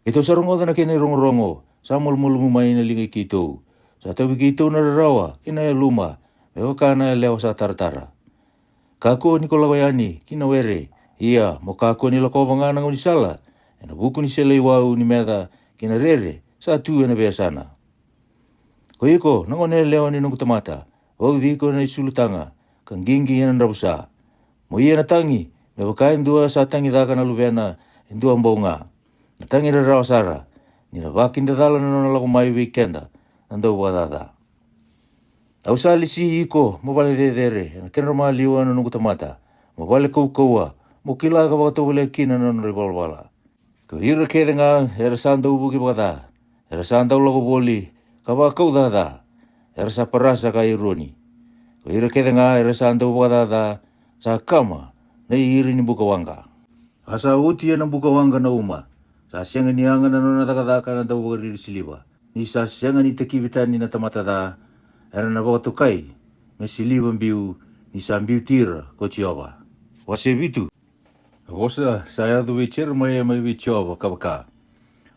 Keitou sa rogoca na kena irogorogo, sa malumalumu mai na liga i keitou. Sa tauvi keitou na rarawa kei na yaluma, me vaka na yalewa sa taratara. Kakua ni ko lako yani ki na were, ia mo kakua ni lakova ga na gaunisala, ena vuku ni seleiwau ni meca kei na rere sa tu ena veiyasana. Ko iko na gone yalewa ni noqu tamata, vauci iko ena isulutaga, ka qiqi ena dravusa. Mo ia na tagi me vaka e dua sa tagicaka na luvena e dua bau ga, na tagi rarawa sara, ni na vakidacala na nona lako mai vei keda na dauvakacaca. Au sa lesi iko mo vale cecere ena kedra maliwa na noqu tamata, mo vale kaukauwa, mo kila ka vakatovolea kina na nodra ivalavala. Ko ira kece ga era sa dau vuki vakaca, era sa dau lako voli ka vakaucaca, era sa parasa ka aironi. Ko ira kece ga era sa dau vakacaca, sa kama na iri ni buka waqa. A sa oti ena buka waqa na uma, sa sega ni yaga na nona cakacaka na dauvakariri siliva, ni sa sega ni takivi tani na tamata ca, era na vakatokai me siliva biu, ni sa biuti ira ko Jiova. Wase vitu. A vosa sa yaco vei Jeremaia mai vei Jiova, ka vaka,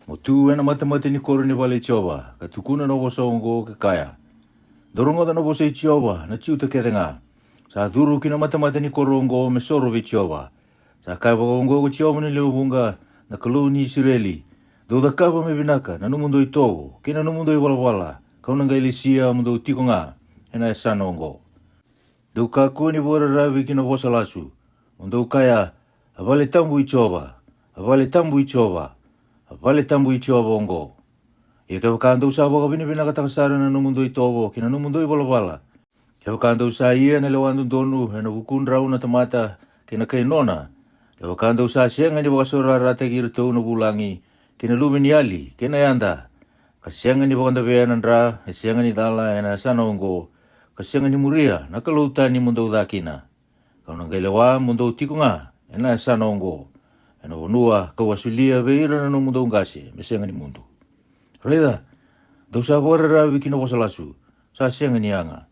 mo tu ena matamata ni koro ni vale i Jiova, ka tukuna na vosa oqo, ka kaya, dou rogoca na vosa i Jiova, na Juta kece ga, sa curu ki na matamata ni koro oqo me soro vei Jiova. Sa kaya vakaoqo ko Jiova ni lewe vuqa, na Kalou ni Isireli, dou cakava me vinaka na nomudou itovo kei na nomudou ivalavala, ka'u na qai lesia mo dou tiko ga ena yasana oqo. Dou kakua ni vakararavi ki na vosa lasu, mo dou kaya, a vale tabu i Jiova, a vale tabu i Jiova, a vale tabu i Jiova oqo. Ia kevaka dou sa vakavinavinakataka sara na nomudou itovo kei na nomudou ivalavala, kevaka dou sa ia na lewa dodonu ena vukudrau na tamata kei na kai nona, kevaka dou sa sega ni vakasaurarataki iratou na vulagi, kei na luveniyali, kei na yada, ka sega ni vakadavea na dra e sega ni cala ena yasana oqo, ka sega ni muria na kalou tani mo dou ca kina, ka'u na qai lewa mo dou tiko ga ena yasana oqo. e na vanua ka'u a solia vei ira na nomudou qase me sega ni mudu. Raica, dou sa vakararavi ki na vosa lasu, sa sega ni yaga.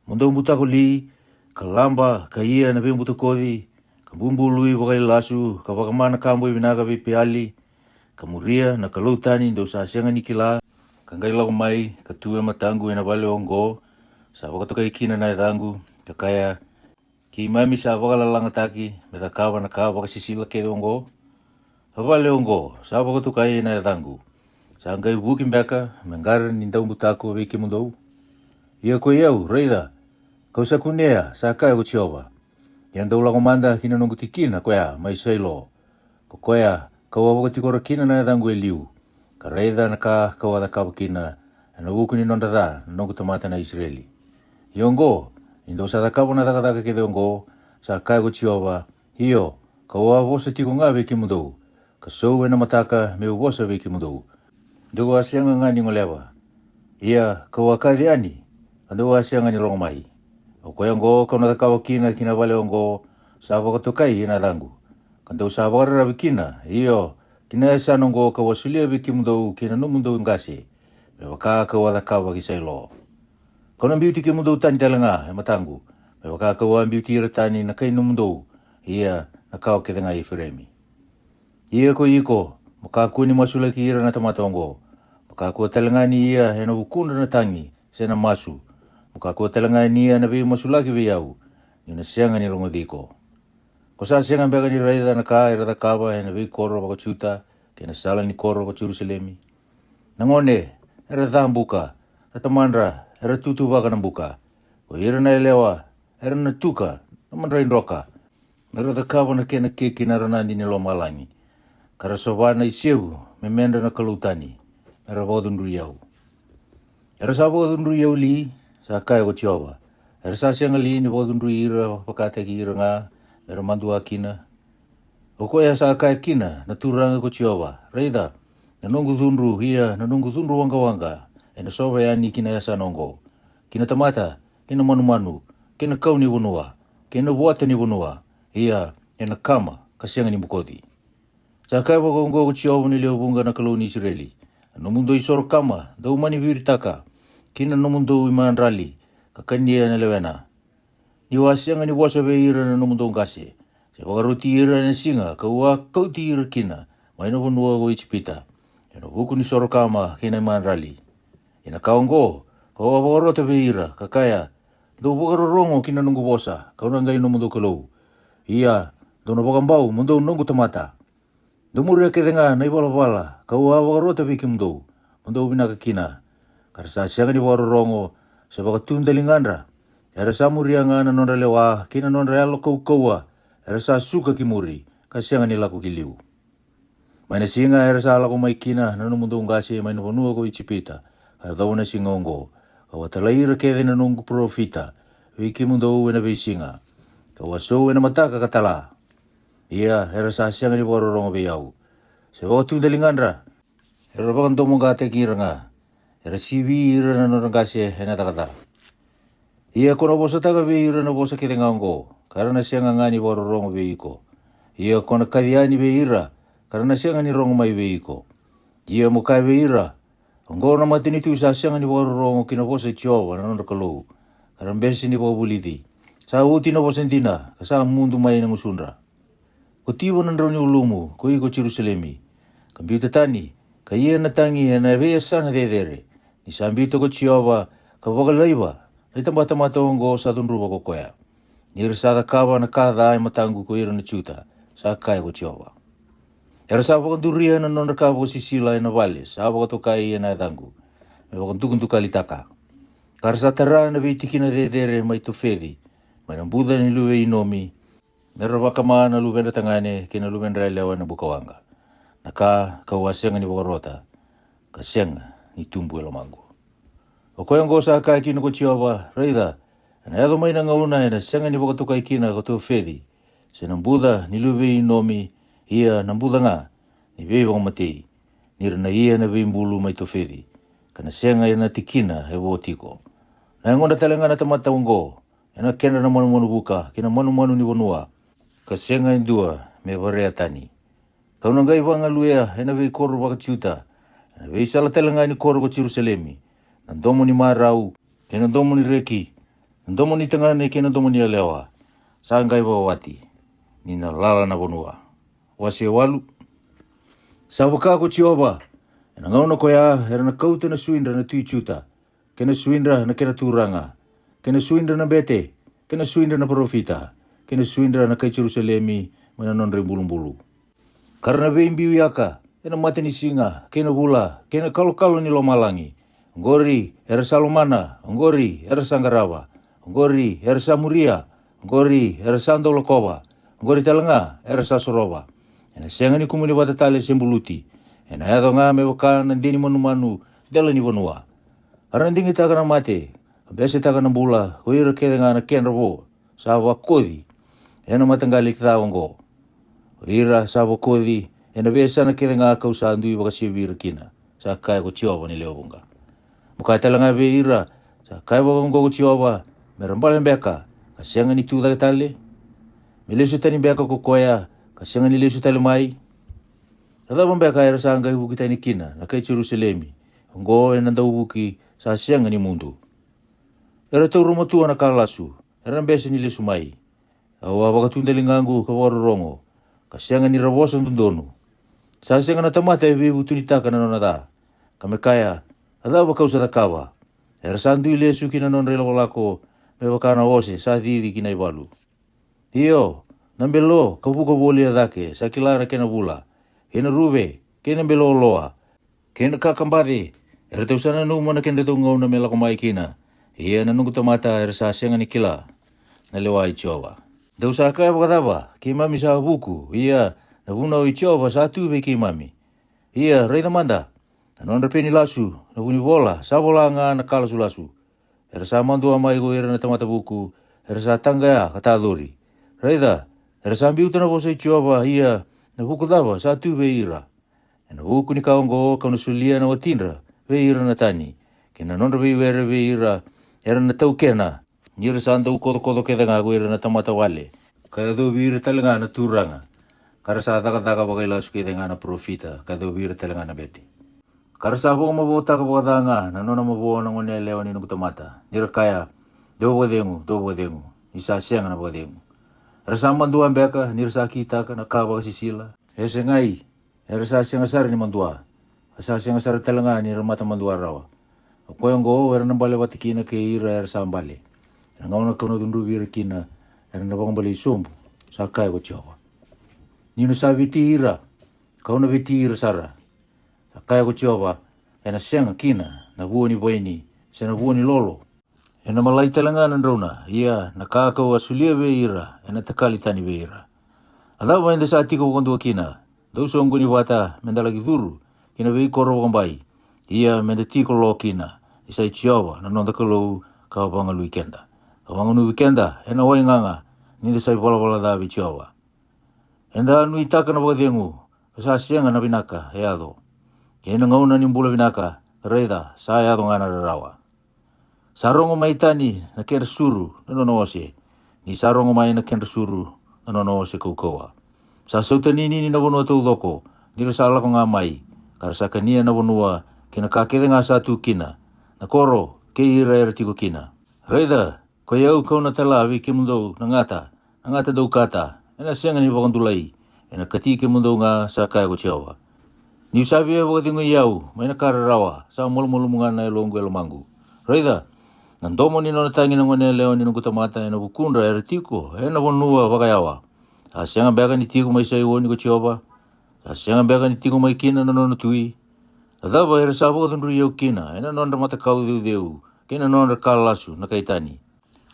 Mo dou butako li, ka laba, ka ia na veibutakoci, ka bubului vakailasu, ka vakama na ka boi vinaka vei Peali, ka muria na kalou tani dou sa sega ni kila, ka qai lako mai ka tu e mataqu e na vale oqo, sa vakatokai kina na yacaqu, ka kaya, keimami sa vakalalagataki me cakava na ka vakasisila kece oqo? A vale oqo sa vakatokai e na yacaqu, sa qai vuki beka me qara ni daubutako vei kemudou? Ia ko i au, raica, ka'u sa kunea, sa kaya ko Jiova. Ia dou lako mada ki na noqu tikina koya mai Sailo, ko koya ka'u a vakatikora kina na yacaqu e liu, ka raica na ka ka'u a cakava kina e na vuku ni nodra ca na noqu tamata na Isireli. Ia oqo, ni dou sa cakava na cakacaka kece oqo, sa kaya ko Jiova, io, ka'u a vosa tiko ga vei kemudou, ka sou e na mataka me'u vosa vei kemudou, dou a sega ga ni goleva. Ia ka'u a kaci yani, ka dou a sega ni rogo mai. O koya oqo ka'u na cakava kina ki na vale oqo sa vakatokai e na yacaqu, ka dou sa vakararavi kina, io, ki na yasana oqo ka'u a solia vei kemudou kei na nomudou qase, me vaka ka'u a cakava ki Sailo. Ka'u na biuti kemudou tani tale ga e mataqu, me vaka ka'u a biuti ira tani na kai nomudou, ia na kawa kece ga i Ifireimi. Ia ko iko, mo kakua ni masulaki ira na tamata oqo, mo kakua tale ga ni ia e na vukudra na tagi se na masu, mo kakua tale ga ni ia na veimasulaki vei au, ni'u na sega ni rogoci iko. Ko sa sega beka ni raica na ka era cakava e na veikoro vaka-Juta kei na sala ni koro ko Jerusalemi? Na gone era ca buka, na tamadra era tutuvaka na buka, ko ira na yalewa era na tuka na madrai droka, me ra cakava na kena keke na ranadi ni lomalagi, ka ra sova na isevu me medra na kalou tani, me ra vakacudrui au. Era sa vakacudrui au li, sa kaya ko Jiova. Era sa sega li ni vakacudrui ira vakataki ira ga me ra madua kina? O koya sa kaya kina na Turaga ko Jiova, raica, na noqu cudru, ia na noqu cudru waqawaqa, ena sova yani ki na yasana oqo, ki na tamata, ki na manumanu, ki na kau ni vanua, ki na vuata ni vanua, ia ena kama ka sega ni bokoci. Sa kaya vakaoqo ko Jiova ni lewe vuqa na Kalou ni Isireli, na nomudou isoro kama dou mani viritaka, ki na nomudou imadrali ka kania na lewena. Ni'u a sega ni vosa vei ira na nomudou qase, se vakaroti ira ena siga ka'u a kauti ira kina mai na vanua ko Ijipita, ena vuku ni soro kama kei na imadrali. Ia na ka oqo ka'u a vakarota vei ira, ka kaya, dou vakarorogo ki na noqu vosa, ka'u na qai nomudou Kalou. Ia dou na vakabau mo dou noqu tamata. Dou muria kece ga na ivalavala ka'u a vakarota vei kemudou, mo dou vinaka kina. Ka ra sa sega ni vakarorogo, se vakatu daligadra. Era sa muria ga na nodra lewa kei na nodra yalo kaukauwa, era sa suka ki muri, ka sega ni lako ki liu. Mai na siga era sa lako mai kina na nomudou qase mai na vanua ko Ijipita, ka yacova na siga oqo, ka'u a talai ira kece na noqu parofita vei kemudou ena veisiga, ka'u a sou ena mataka ka tala. Ia era sa sega ni vakarorogo vei au, se vakatu daligadra. Era vakadomoqataki ira ga, era sivi ira na nodra qase ena caka ca. Ia ko na vosataka vei ira na vosa kece ga oqo, ka ra na sega ga ni vakarorogo vei iko. Ia ko na kaci yani vei ira, ka ra na sega ni rogo mai vei iko. Ia mo kaya vei ira, oqo na matanitu sa sega ni vakarorogo ki na vosa i Jiova na nodra Kalou, ka ra bese ni vakavulici. Sa oti na vosa dina, ka sa mudu mai na gusudra. Ko tiva na drau ni ulumu, ko iko Jerusalemi, ka biuta tani, ka ia na tagi ena veiyasana cecere, ni sa biuta ko Jiova, ka vakalaiva na itabatamata oqo sa cudruva ko koya. Ni ra sa cakava na ka ca e mataqu ko ira na Juta, sa kaya ko Jiova. Era sa vakaduria na nodra ka vakasisila ena vale sa vakatokai ena yacaqu, me vakadukadukalitaka. Ka ra sa tara na veitikina cecere mai Tofeci, mai na buca ni luve i Inomi, me ra vakama na luvedra tagane kei na luvedra yalewa ena bukawaqa, na ka ka'u a sega ni vakarota, ka sega ni tubu e lomaqu. O koya oqo sa kaya kina ko Jiova, raica, ena yaco mai na gauna ena sega ni vakatokai kina ko Tofeci, se na buca ni luve i Inomi, ia na buca ga ni veivakamatei, ni ra na ia na veibulu mai Tofeci, ka na sega ena tikina e vo tiko. Na yagodra tale ga na tamata oqo, ena kedra na manumanu vuka kei na manumanu ni vanua, ka sega e dua me varea tani. Ka'u na qai vagaluya e na veikoro vaka-Juta, e na veisala tale ga ni koro ko Jerusalemi, na domo ni marau, kei na domo ni reki, na domo ni tagane kei na domo ni yalewa, sa qai vakawati, ni na lala na vanua. Wase walu. Sa vaka ko Jiova, e na gauna ko ya era na kauta na suidra na tui Juta, kei na suidra na kena turaga, kei na suidra na bete, kei na suidra na parofita, kei na suidra na kai Jerusalemi mai na nodra ibulubulu. Ka ra na veibiuyaka e na mata ni siga, kei na vula, kei na kalokalo ni lomalagi. Oqori era sa lomana, oqori era sa qarava, oqori era sa muria, oqori era sa dau lakova, oqori tale ga era sa sorova. E na sega ni kumuni vata tale se buluti. E na yaco ga me vaka na de ni manumanu dela ni vanua. A ra na digitaka na mate, ka besetaka na bula ko ira kece ga na kedra vo sa vakoci e na mataqali ca oqo. O ira sa vakoci e na veiyasana kece ga ka'u sa dui vakasevi ira kina, sa kaya ko Jiova ni lewe vuqa. Mo kaya tale ga vei ira, sa kaya vakaoqo ko Jiova, me ra bale beka, ka sega ni tu cake tale? Me lesu tani beka ko koya, ka sega ni lesu tale mai? A cava beka era sa qai vuki tani kina na kai Jerusalemi, oqo e na dauvuki sa sega ni mudu? Era taura matua na ka lasu, era bese ni lesu mai. Au a vakatudaliqaqu ka vakarorogo, ka sega ni ra vosa dodonu. Sa sega na tamata e veivutunitaka na nona ca, ka me kaya, a cava ka'u sa cakava? Era sa dui lesu ki na nodra ilakolako, me vaka na ose sa cici ki na ivalu. Io, na belo ka vuka voli e cake sa kila na kena vula, kei na ruve, kei na belo loa, kei na kakabace, eratou sa nanuma na kedratou gauna me lako mai kina. Ia na noqu tamata era sa sega ni kila na lewa i Jiova. Dou sa kaya vakacava, keimami sa vuku, ia na vunau i Jiova sa tu vei keimami. Ia raica mada, na nodra peni lasu, na vunivola sa vola ga na ka lasulasu. Era sa madua mai ko ira na tamata vuku, era sa taqaya ka tacori. Raica, era sa biuta na vosa i Jiova, ia na vuku cava sa tu vei ira? E na vuku ni ka oqo ka'u na solia na watidra vei ira na tani, kei na nodra veiwere vei ira era na taukena. Ni ra sa dau kocokoco kece ga ko ira na tamata wale, ka yacovi ira tale ga na turaga, ka ra sa cakacaka vakailasu kece ga na parofita, ka yacovi ira tale ga na bete. Ka ra sa vakamavoataka vakaca ga na nona mavoa na gone yalewa ni noqu tamata, ni ra kaya, dou vakacegu, dou vakacegu, ni sa sega na vakacegu. Era sa madua beka ni ra sa kitaka na ka vakasisila? E segai, era sa sega sara ni madua, ka sa sega sara tale ga ni ra mata madua rawa. O koya oqo era na bale vata kina kei ira era sa bale, e na gauna ka'u na cudruvi ira kina, era na vakabalei sobu, sa kaya ko Jiova. Ni'u na sa viti ira, ka'u na viti ira sara, sa kaya ko Jiova. E na sega kina na vua ni vaini, se na vua ni lolo. E na malai tale ga na drauna, ia na ka ka'u a solia vei ira e na takali tani vei ira. A cava eda sa tiko vakadua kina? Dou soqoni vata me da la'ki curu ki na veikoro vakabai, ia me da tiko lo kina, ni sa i Jiova na noda Kalou ka vagalui keda, ka vagunuvi keda e na wai gaga, ni da sa i valavala ca vei Jiova. Eda a nuitaka na vakacegu, ka sa sega na vinaka e yaco, kei na gauna ni bula vinaka, ka raica, sa yaco ga na rarawa. Sa rogo mai tani na kedra suru na nona ose, ni sa rogo mai na kedra suru na nona ose kaukauwa. Sa sautaninini na vanua taucoko, ni ra sa lako ga mai, ka ra sa kania na vanua kei na ka kece ga sa tu kina, na koro kei ira era tiko kina. Raica, koi au ka'u na tala vei kemudou na gata, na gata daukata, e na sega ni vakadulai, e na kati kemudou ga, sa kaya ko Jiova. Ni'u sa via vakacegui au mai na ka rarawa, sa malumalumu ga na yaloqu e lomaqu. Raica, na domo ni nona tagi na gone yalewa ni noqu tamata e na vukudra era tiko e na vanua vakayawa. Sa sega beka ni tiko mai Saioni ko Jiova? Sa sega beka ni tiko mai kina na nona tui? A cava era sa vakacudrui au kina e na nodra matakau ceuceu, kei na nodra ka lasu na kai tani?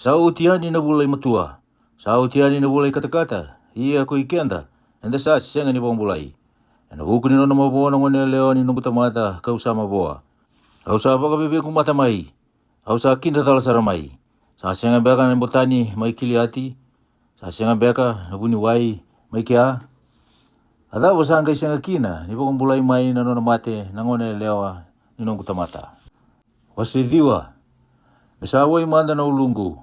Sa oti yani na vula i matua, sa oti yani na vula i katakata, ia koi keda, eda sa sega ni vakabulai. E na vuku ni nona mavoa na gone yalewa ni noqu tamata ka'u sa mavoa, au sa vakaveveku mata mai, au sa kidacala sara mai. Sa sega beka na Botani mai Kiliati? Sa sega beka na vuniwai mai kea? A cava sa qai sega kina ni vakabulai mai na nona mate na gone yalewa ni noqu tamata? Wase ciwa. Me sa wai mada na uluqu,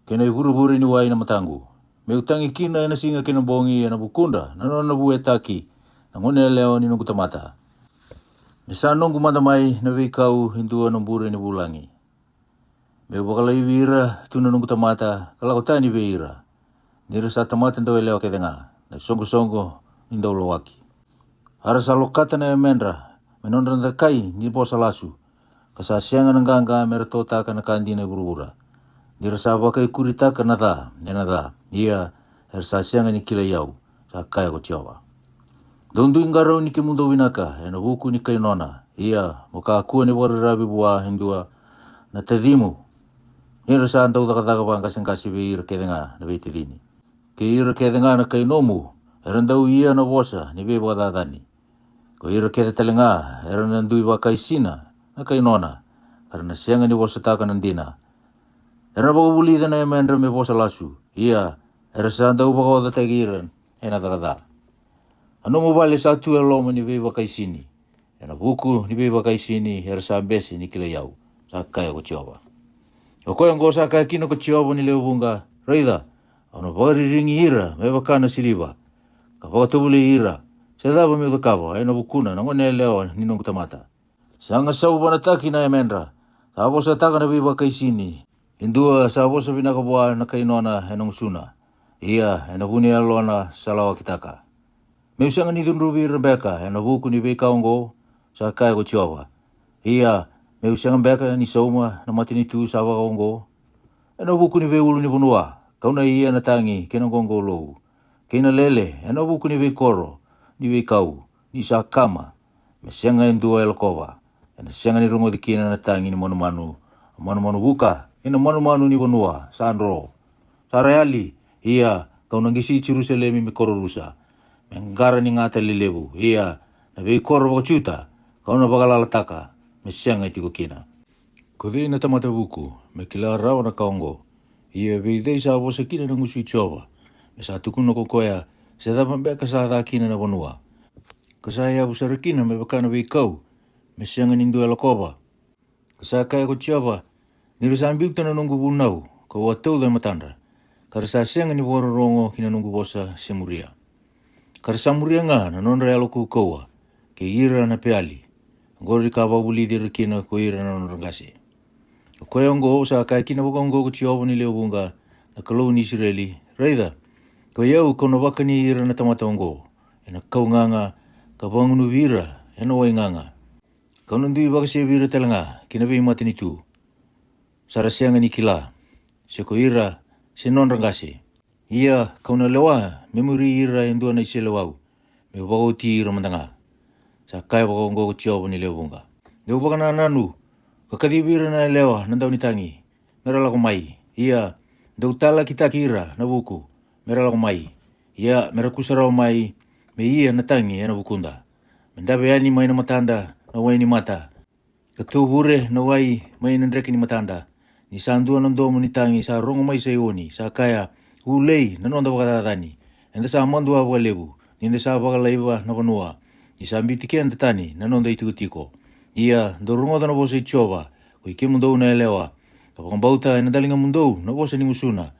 kei na ivurevure ni wai na mataqu, me'u tagi kina e na siga kei na bogi e na vukudra na nona vuetaki, na gone yalewa ni noqu tamata. Me sa noqu mada mai na veikau e dua na bure ni vulagi. Me'u vakalaivi ira tu na noqu tamata ka lako tani vei ira. Ni ra sa tamata dauyalewa kece ga, na isoqosoqo ni daulawaki. A ra sa lokata na yamedra me nodra dakai ni vosa lasu, ka sa sega na qaqa me ra totaka na ka dina e vuravura. Ni ra sa vakaikuritaka na ca ena ca, ia era sa sega ni kilai au, sa kaya ko Jiova. Dou dui qarauni kemudou vinaka ena vuku ni kai nona, ia mo kakua ni vakararavi vua e dua na tacimu. Ni ra sa dau cakacaka vaqaseqase vei ira kece ga na veitacini, kei ira kece ga na kai nomu, era dau ia na vosa ni veivakacacani. Ko ira kece tale ga era na dui vakaisina na kai nona, ka ra na sega ni vosataka na dina. Era na vakavulica na yamedra me vosa lasu, ia era sa dau vakaocataki ira ena caka ca. A nomu vale sa tu e loma ni veivakaisini, ena vuku ni veivakaisini era sa bese ni kilai au, sa kaya ko Jiova. O koya oqo sa kaya kina ko Jiova ni lewe vuqa, raica, au na vakaririqi ira me vaka na siliva, ka vakatovolei ira, se cava me'u cakava ena vukuna na gone yalewa ni noqu tamata. Sa gasau vanataki na yamedra, sa vosataka na veivakaisini. E dua sa vosa vinaka vua na kai nona ena gusuna, ia ena vu ni yalona sa lawakitaka. Me'u sega ni cudruvi ira beka ena vuku ni veika oqo, sa kaya ko Jiova. Ia, me'u sega beka ni sauma na matanitu sa vaka oqo. Ena vuku ni veiulu ni vanua, ka'u na ia na tagi kei na qoqolou, kei na lele ena vuku ni veikoro ni veikau, ni sa kama, me sega e dua e lakova. Ena sega ni rogoci kina na tagi ni manumanu, a manumanu vuka, kei na manumanu ni vanua sa dro. Sa ra yali, ia ka'u na qisi Jerusalemi me koro rusa, me qara ni gata lelevu, ia na veikoro vaka-Juta ka'u na vakalalataka, me sega e tiko kina. Ko cei na tamata vuku me kila rawa na ka oqo? Ia vei cei sa vosa kina na gusu i Jiova, me sa tukuna ko koya, se cava beka sa ca kina na vanua, ka sa yavu sara kina me vaka na veikau, me sega ni dua e lakova? Ka sa kaya ko Jiova, ni ra sa biuta na noqu vunau ka'u a tauca e matadra, ka ra sa sega ni vakarorogo ki na noqu vosa se muria, ka ra sa muria ga na nodra yalo kaukauwa, kei ira na Peali, oqori ka vakavulici ira kina ko ira na nodra qase. O koya oqo sa kaya kina vaka oqo ko Jiova ni lewe vuqa, na Kalou ni Isireli, raica, ko i au ka'u na vakani ira na tamata oqo ena kau gaga, ka vagunuvi ira ena wai gaga. Ka'u na dui vakasevi ira tale ga ki na veimatanitu, sa ra sega ni kila, se ko ira, se nodra qase. Ia ka'u na lewa me muri ira e dua na iseleiwau, me'u vakaoti ira mada ga, sa kaya vaka oqo ko Jiova ni lewe vuqa. Dou vakanananu, ka kacivi ira na yalewa na daunitagi, me ra lako mai. Ia, dou talakitaki ira na vuku, me ra lako mai. Ia me ra kusarawa mai, me ia na tagi ena vukuda, me dave yani mai na matada na wai ni mata, ka tovure na wai mai na dreke ni matada. Ni sa dua na domo ni tagi sa rogo mai Saioni, sa kaya, ulei na noda vakacacani, eda sa madua vakalevu, ni da sa vakalaiva na vanua. Ni sa biuti keda tani na noda itikotiko. Ia dou rogoca na vosa i Jiova, ko i kemudou na yalewa, ka vakabauta ena daligamudou na vosa ni gusuna,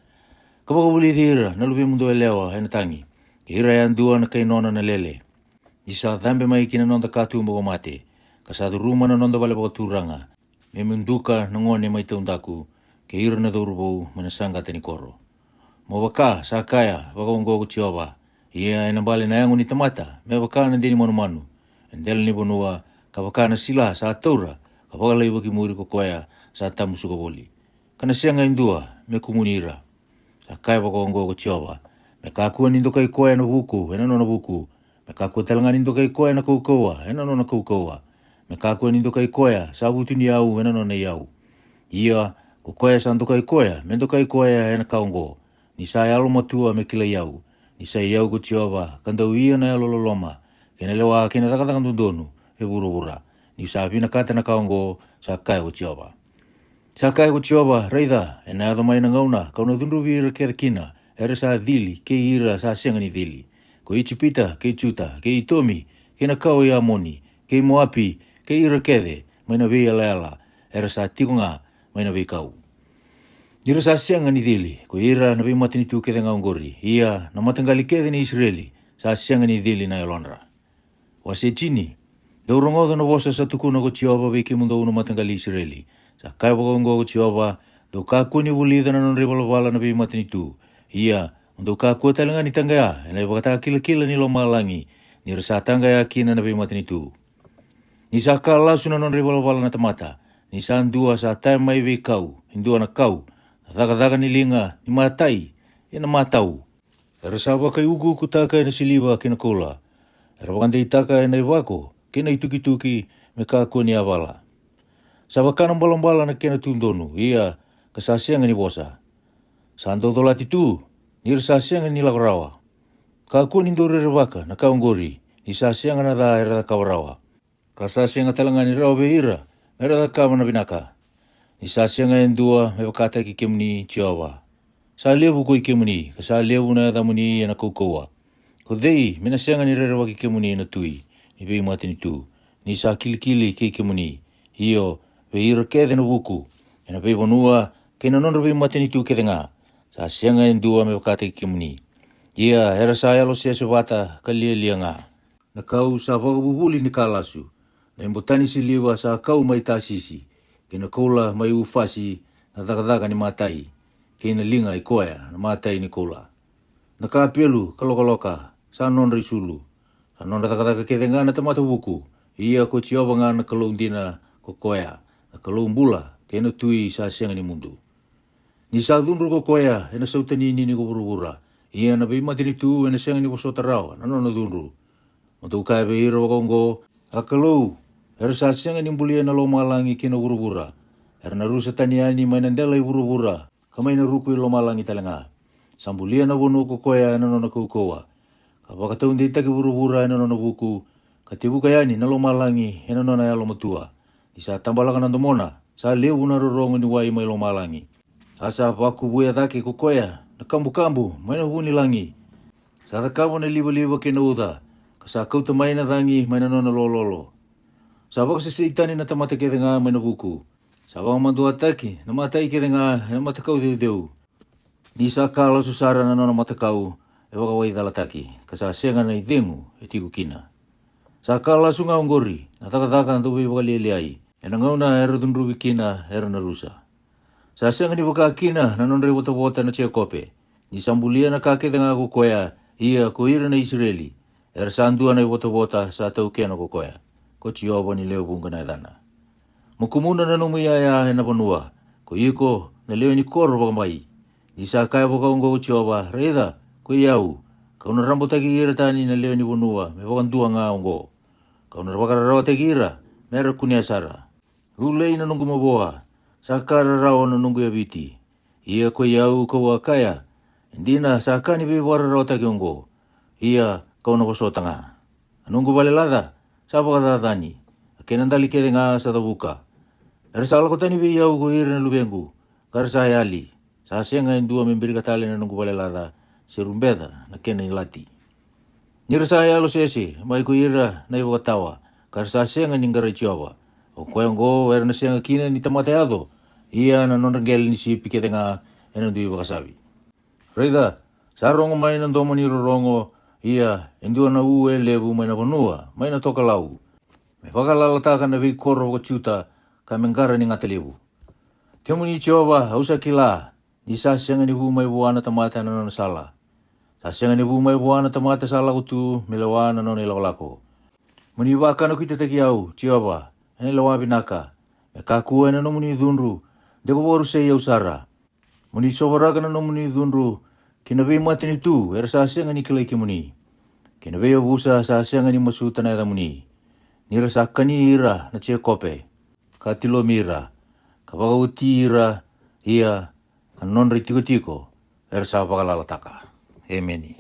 ka vakavulici ira na luvemudou yalewa ena tagi, kei ira yadua na kai nona na lele. Ni sa cabe mai ki na noda katuba ko mate, ka sa curuma na noda vale vakaturaga, me muduka na gone mai taudaku, kei ira na cauravou mai na saqata ni koro. Mo vaka sa kaya vaka oqo ko Jiova, ia ena bale na yago ni tamata me vaka na de ni manumanu e dela ni vanua, ka vaka na sila sa taura ka vakalaivaki muri ko koya sa tamusuka voli, ka na sega e dua me kumuni ira. Sa kaya vaka oqo ko Jiova, me kakua ni dokai koya na vuku ena nona vuku, me kakua tale ga ni dokai koya na kaukauwa ena nona kaukauwa, me kakua ni dokai koya sa vutuniyau ena nona iyau. Ia ko koya sa dokai koya me dokai koya ena ka oqo, ni sa yalomatua me kilai au, ni sa i au ko Jiova ka dau ia na yalololoma, kei na lewa kei na cakacaka dodonu e vuravura, ni'u sa vinakata na ka oqo, sa kaya ko Jiova. Sa kaya ko Jiova, raica, ena yaco mai na gauna ka'u na cudruvi ira kece kina era sa cili kei ira sa sega ni cili, ko Ijipita kei Juta kei Itomi kei na kawa i Amoni kei Moapi, kei ira kece mai na veiyalayala era sa tiko ga mai na veikau. Ni ra sa sega ni cili ko ira na veimatanitu kece ga oqori, ia na mataqali kece ni Isireli sa sega ni cili na yalodra. Wase tini. Dou rogoca na vosa sa tukuna ko Jiova vei kemudou na mataqali Isireli. Sa kaya vakaoqo ko Jiova: Dou kakua ni vulica na nodra ivalavala na veimatanitu. Ia, mo dou kakua tale ga ni taqaya e na ivakatakilakila ni lomalagi, ni ra sa taqaya kina na veimatanitu. Ni sa ka lasu na nodra ivalavala na tamata, ni sa dua sa taya mai veikau e dua na kau, na cakacaka ni liga ni matai e na matau. Era sa vakaiukuukutaka e na siliva kei na koula. Era vakadeitaka e na ivako kei na itukituki me kakua ni yavala. Sa vaka na balabala na kena tu donu, ia ka sa sega ni vosa. Sa dau colati tu, ni ra sa sega ni lako rawa. Kakua ni dou rerevaka na ka oqori, ni sa sega na ca era cakava rawa, ka sa sega tale ga ni rawa vei ira me ra cakava na vinaka. Ni sa sega e dua me vakataki kemuni, Jiova. Sa levu ko i kemuni, ka sa levu na yacamuni e na kaukauwa. Ko cei me na sega ni rerevaki kemuni na tui ni veimatanitu, ni sa kilikili kei kemuni? Io, vei ira kece na vuku, e na veivanua kei na nodra veimatanitu kece ga, sa sega e dua me vakataki kemuni. Ia era sa yalosese vata ka lialia ga. Na kau sa vakavuvuli ni ka lasu, na ibotani siliva sa kau mai Tasisi, kei na koula mai Ufasi, na cakacaka ni matai, kei na liga i koya na matai ni koula. Na kapelu ka lokaloka sa nodra isulu. Sa nodra cakacaka kece ga na tamata vuku. Ia ko Jiova ga na Kalou dina ko koya, na Kalou bula kei na tui sa sega ni mudu. Ni sa cudru ko koya e na sautaninini ko vuravura, ia na veimatanitu e na sega ni vosota rawa na nona cudru. Mo dou kaya vei ira vakaoqo: A Kalou, era sa sega ni bulia na lomalagi kei na vuravura. Era na rusa tani yani mai na dela i vuravura, ka mai na ruku i lomalagi tale ga. Sa bulia na vanua ko koya e na nona kaukauwa, ka vakataudeitaki vuravura e na nona vuku, ka tevuka yani na lomalagi e na nona yalomatua. Ni sa tabalaka na domona, sa levu na rorogo ni wai mai lomalagi. A sa vakuvuya cake ko koya na kabukabu mai na vu ni lagi. Sa cakava na livaliva kei na uca, ka sa kauta mai na cagi mai na nona lololo. Sa vakasesei tani na tamata kece ga mai na vuku. Sa vakamaduataki na matai kece ga e na matakau ceuceu. Ni sa ka lasu sara na nona matakau e vakawaicalataki, ka sa sega na icegu e tiko kina. Sa ka lasu ga oqori na cakacaka dau veivakalialiai, e na gauna era cudruvi kina era na rusa. Sa sega ni vaka kina na nodra ivotavota na Jekope. Ni sa bulia na ka kece ga ko koya, ia ko ira na Isireli, era sa dua na ivotavota sa taukena ko koya. Ko Jiova ni lewe vuqa na yacana. Mo kumuna na nomu iyaya e na vanua, ko iko na lewe ni koro vakabai. Ni sa kaya vakaoqo ko Jiova: Raica, ko i au, kau na rabotaki ira tani na lewe ni vanua me vakadua ga oqo. Kau na vakararawataki ira me ra kunea sara. Ulei na noqu mavoa, sa ka rarawa na noqu yaviti. Ia ko i au kau a kaya: E dina sa ka ni veivakararawataki oqo. Ia kau na vosota ga. A noqu vale laca sa vakacacani, a kena dali kece ga sa cavuka. Era sa lako tani vei au ko ira na luvequ, ka ra sa yali. Sa sega e dua me birika tale na noqu vale laca, se rubeca na kena ilati. Ni ra sa yalosese mai ko ira na ivakatawa, ka ra sa sega ni qarai Jiova. O koya oqo era na sega kina ni tamata yaco, ia na nodra qele ni sipi kece ga e na dui vakasavi. Raica, sa rogo mai na domo ni rorogo, ia e dua na ue levu mai na vanua, mai na tokalau, me vakalalataka na veikoro vaka-Juta, ka me qara ni gata levu. Kemuni Jiova, au sa kila, ni sa sega ni vu mai vua na tamata na nona sala. Sa sega ni vu mai vua na tamata sa lako tu me lewa na nona ilakolako. Mo ni vakanakuitataki au, Jiova, e na lewa vinaka, me kakua e na nomuni cudru, de ko vakarusai au sara. Mo ni sovaraka na nomuni cudru ki na veimatanitu era sa sega ni kilai kemuni, ki na veiyavusa sa sega ni masuta na yacamuni. Ni ra sa kani ira na Jekope, ka tilomi ira, ka vakaoti ira, ia na nodra itikotiko era sa vakalalataka. Emeni.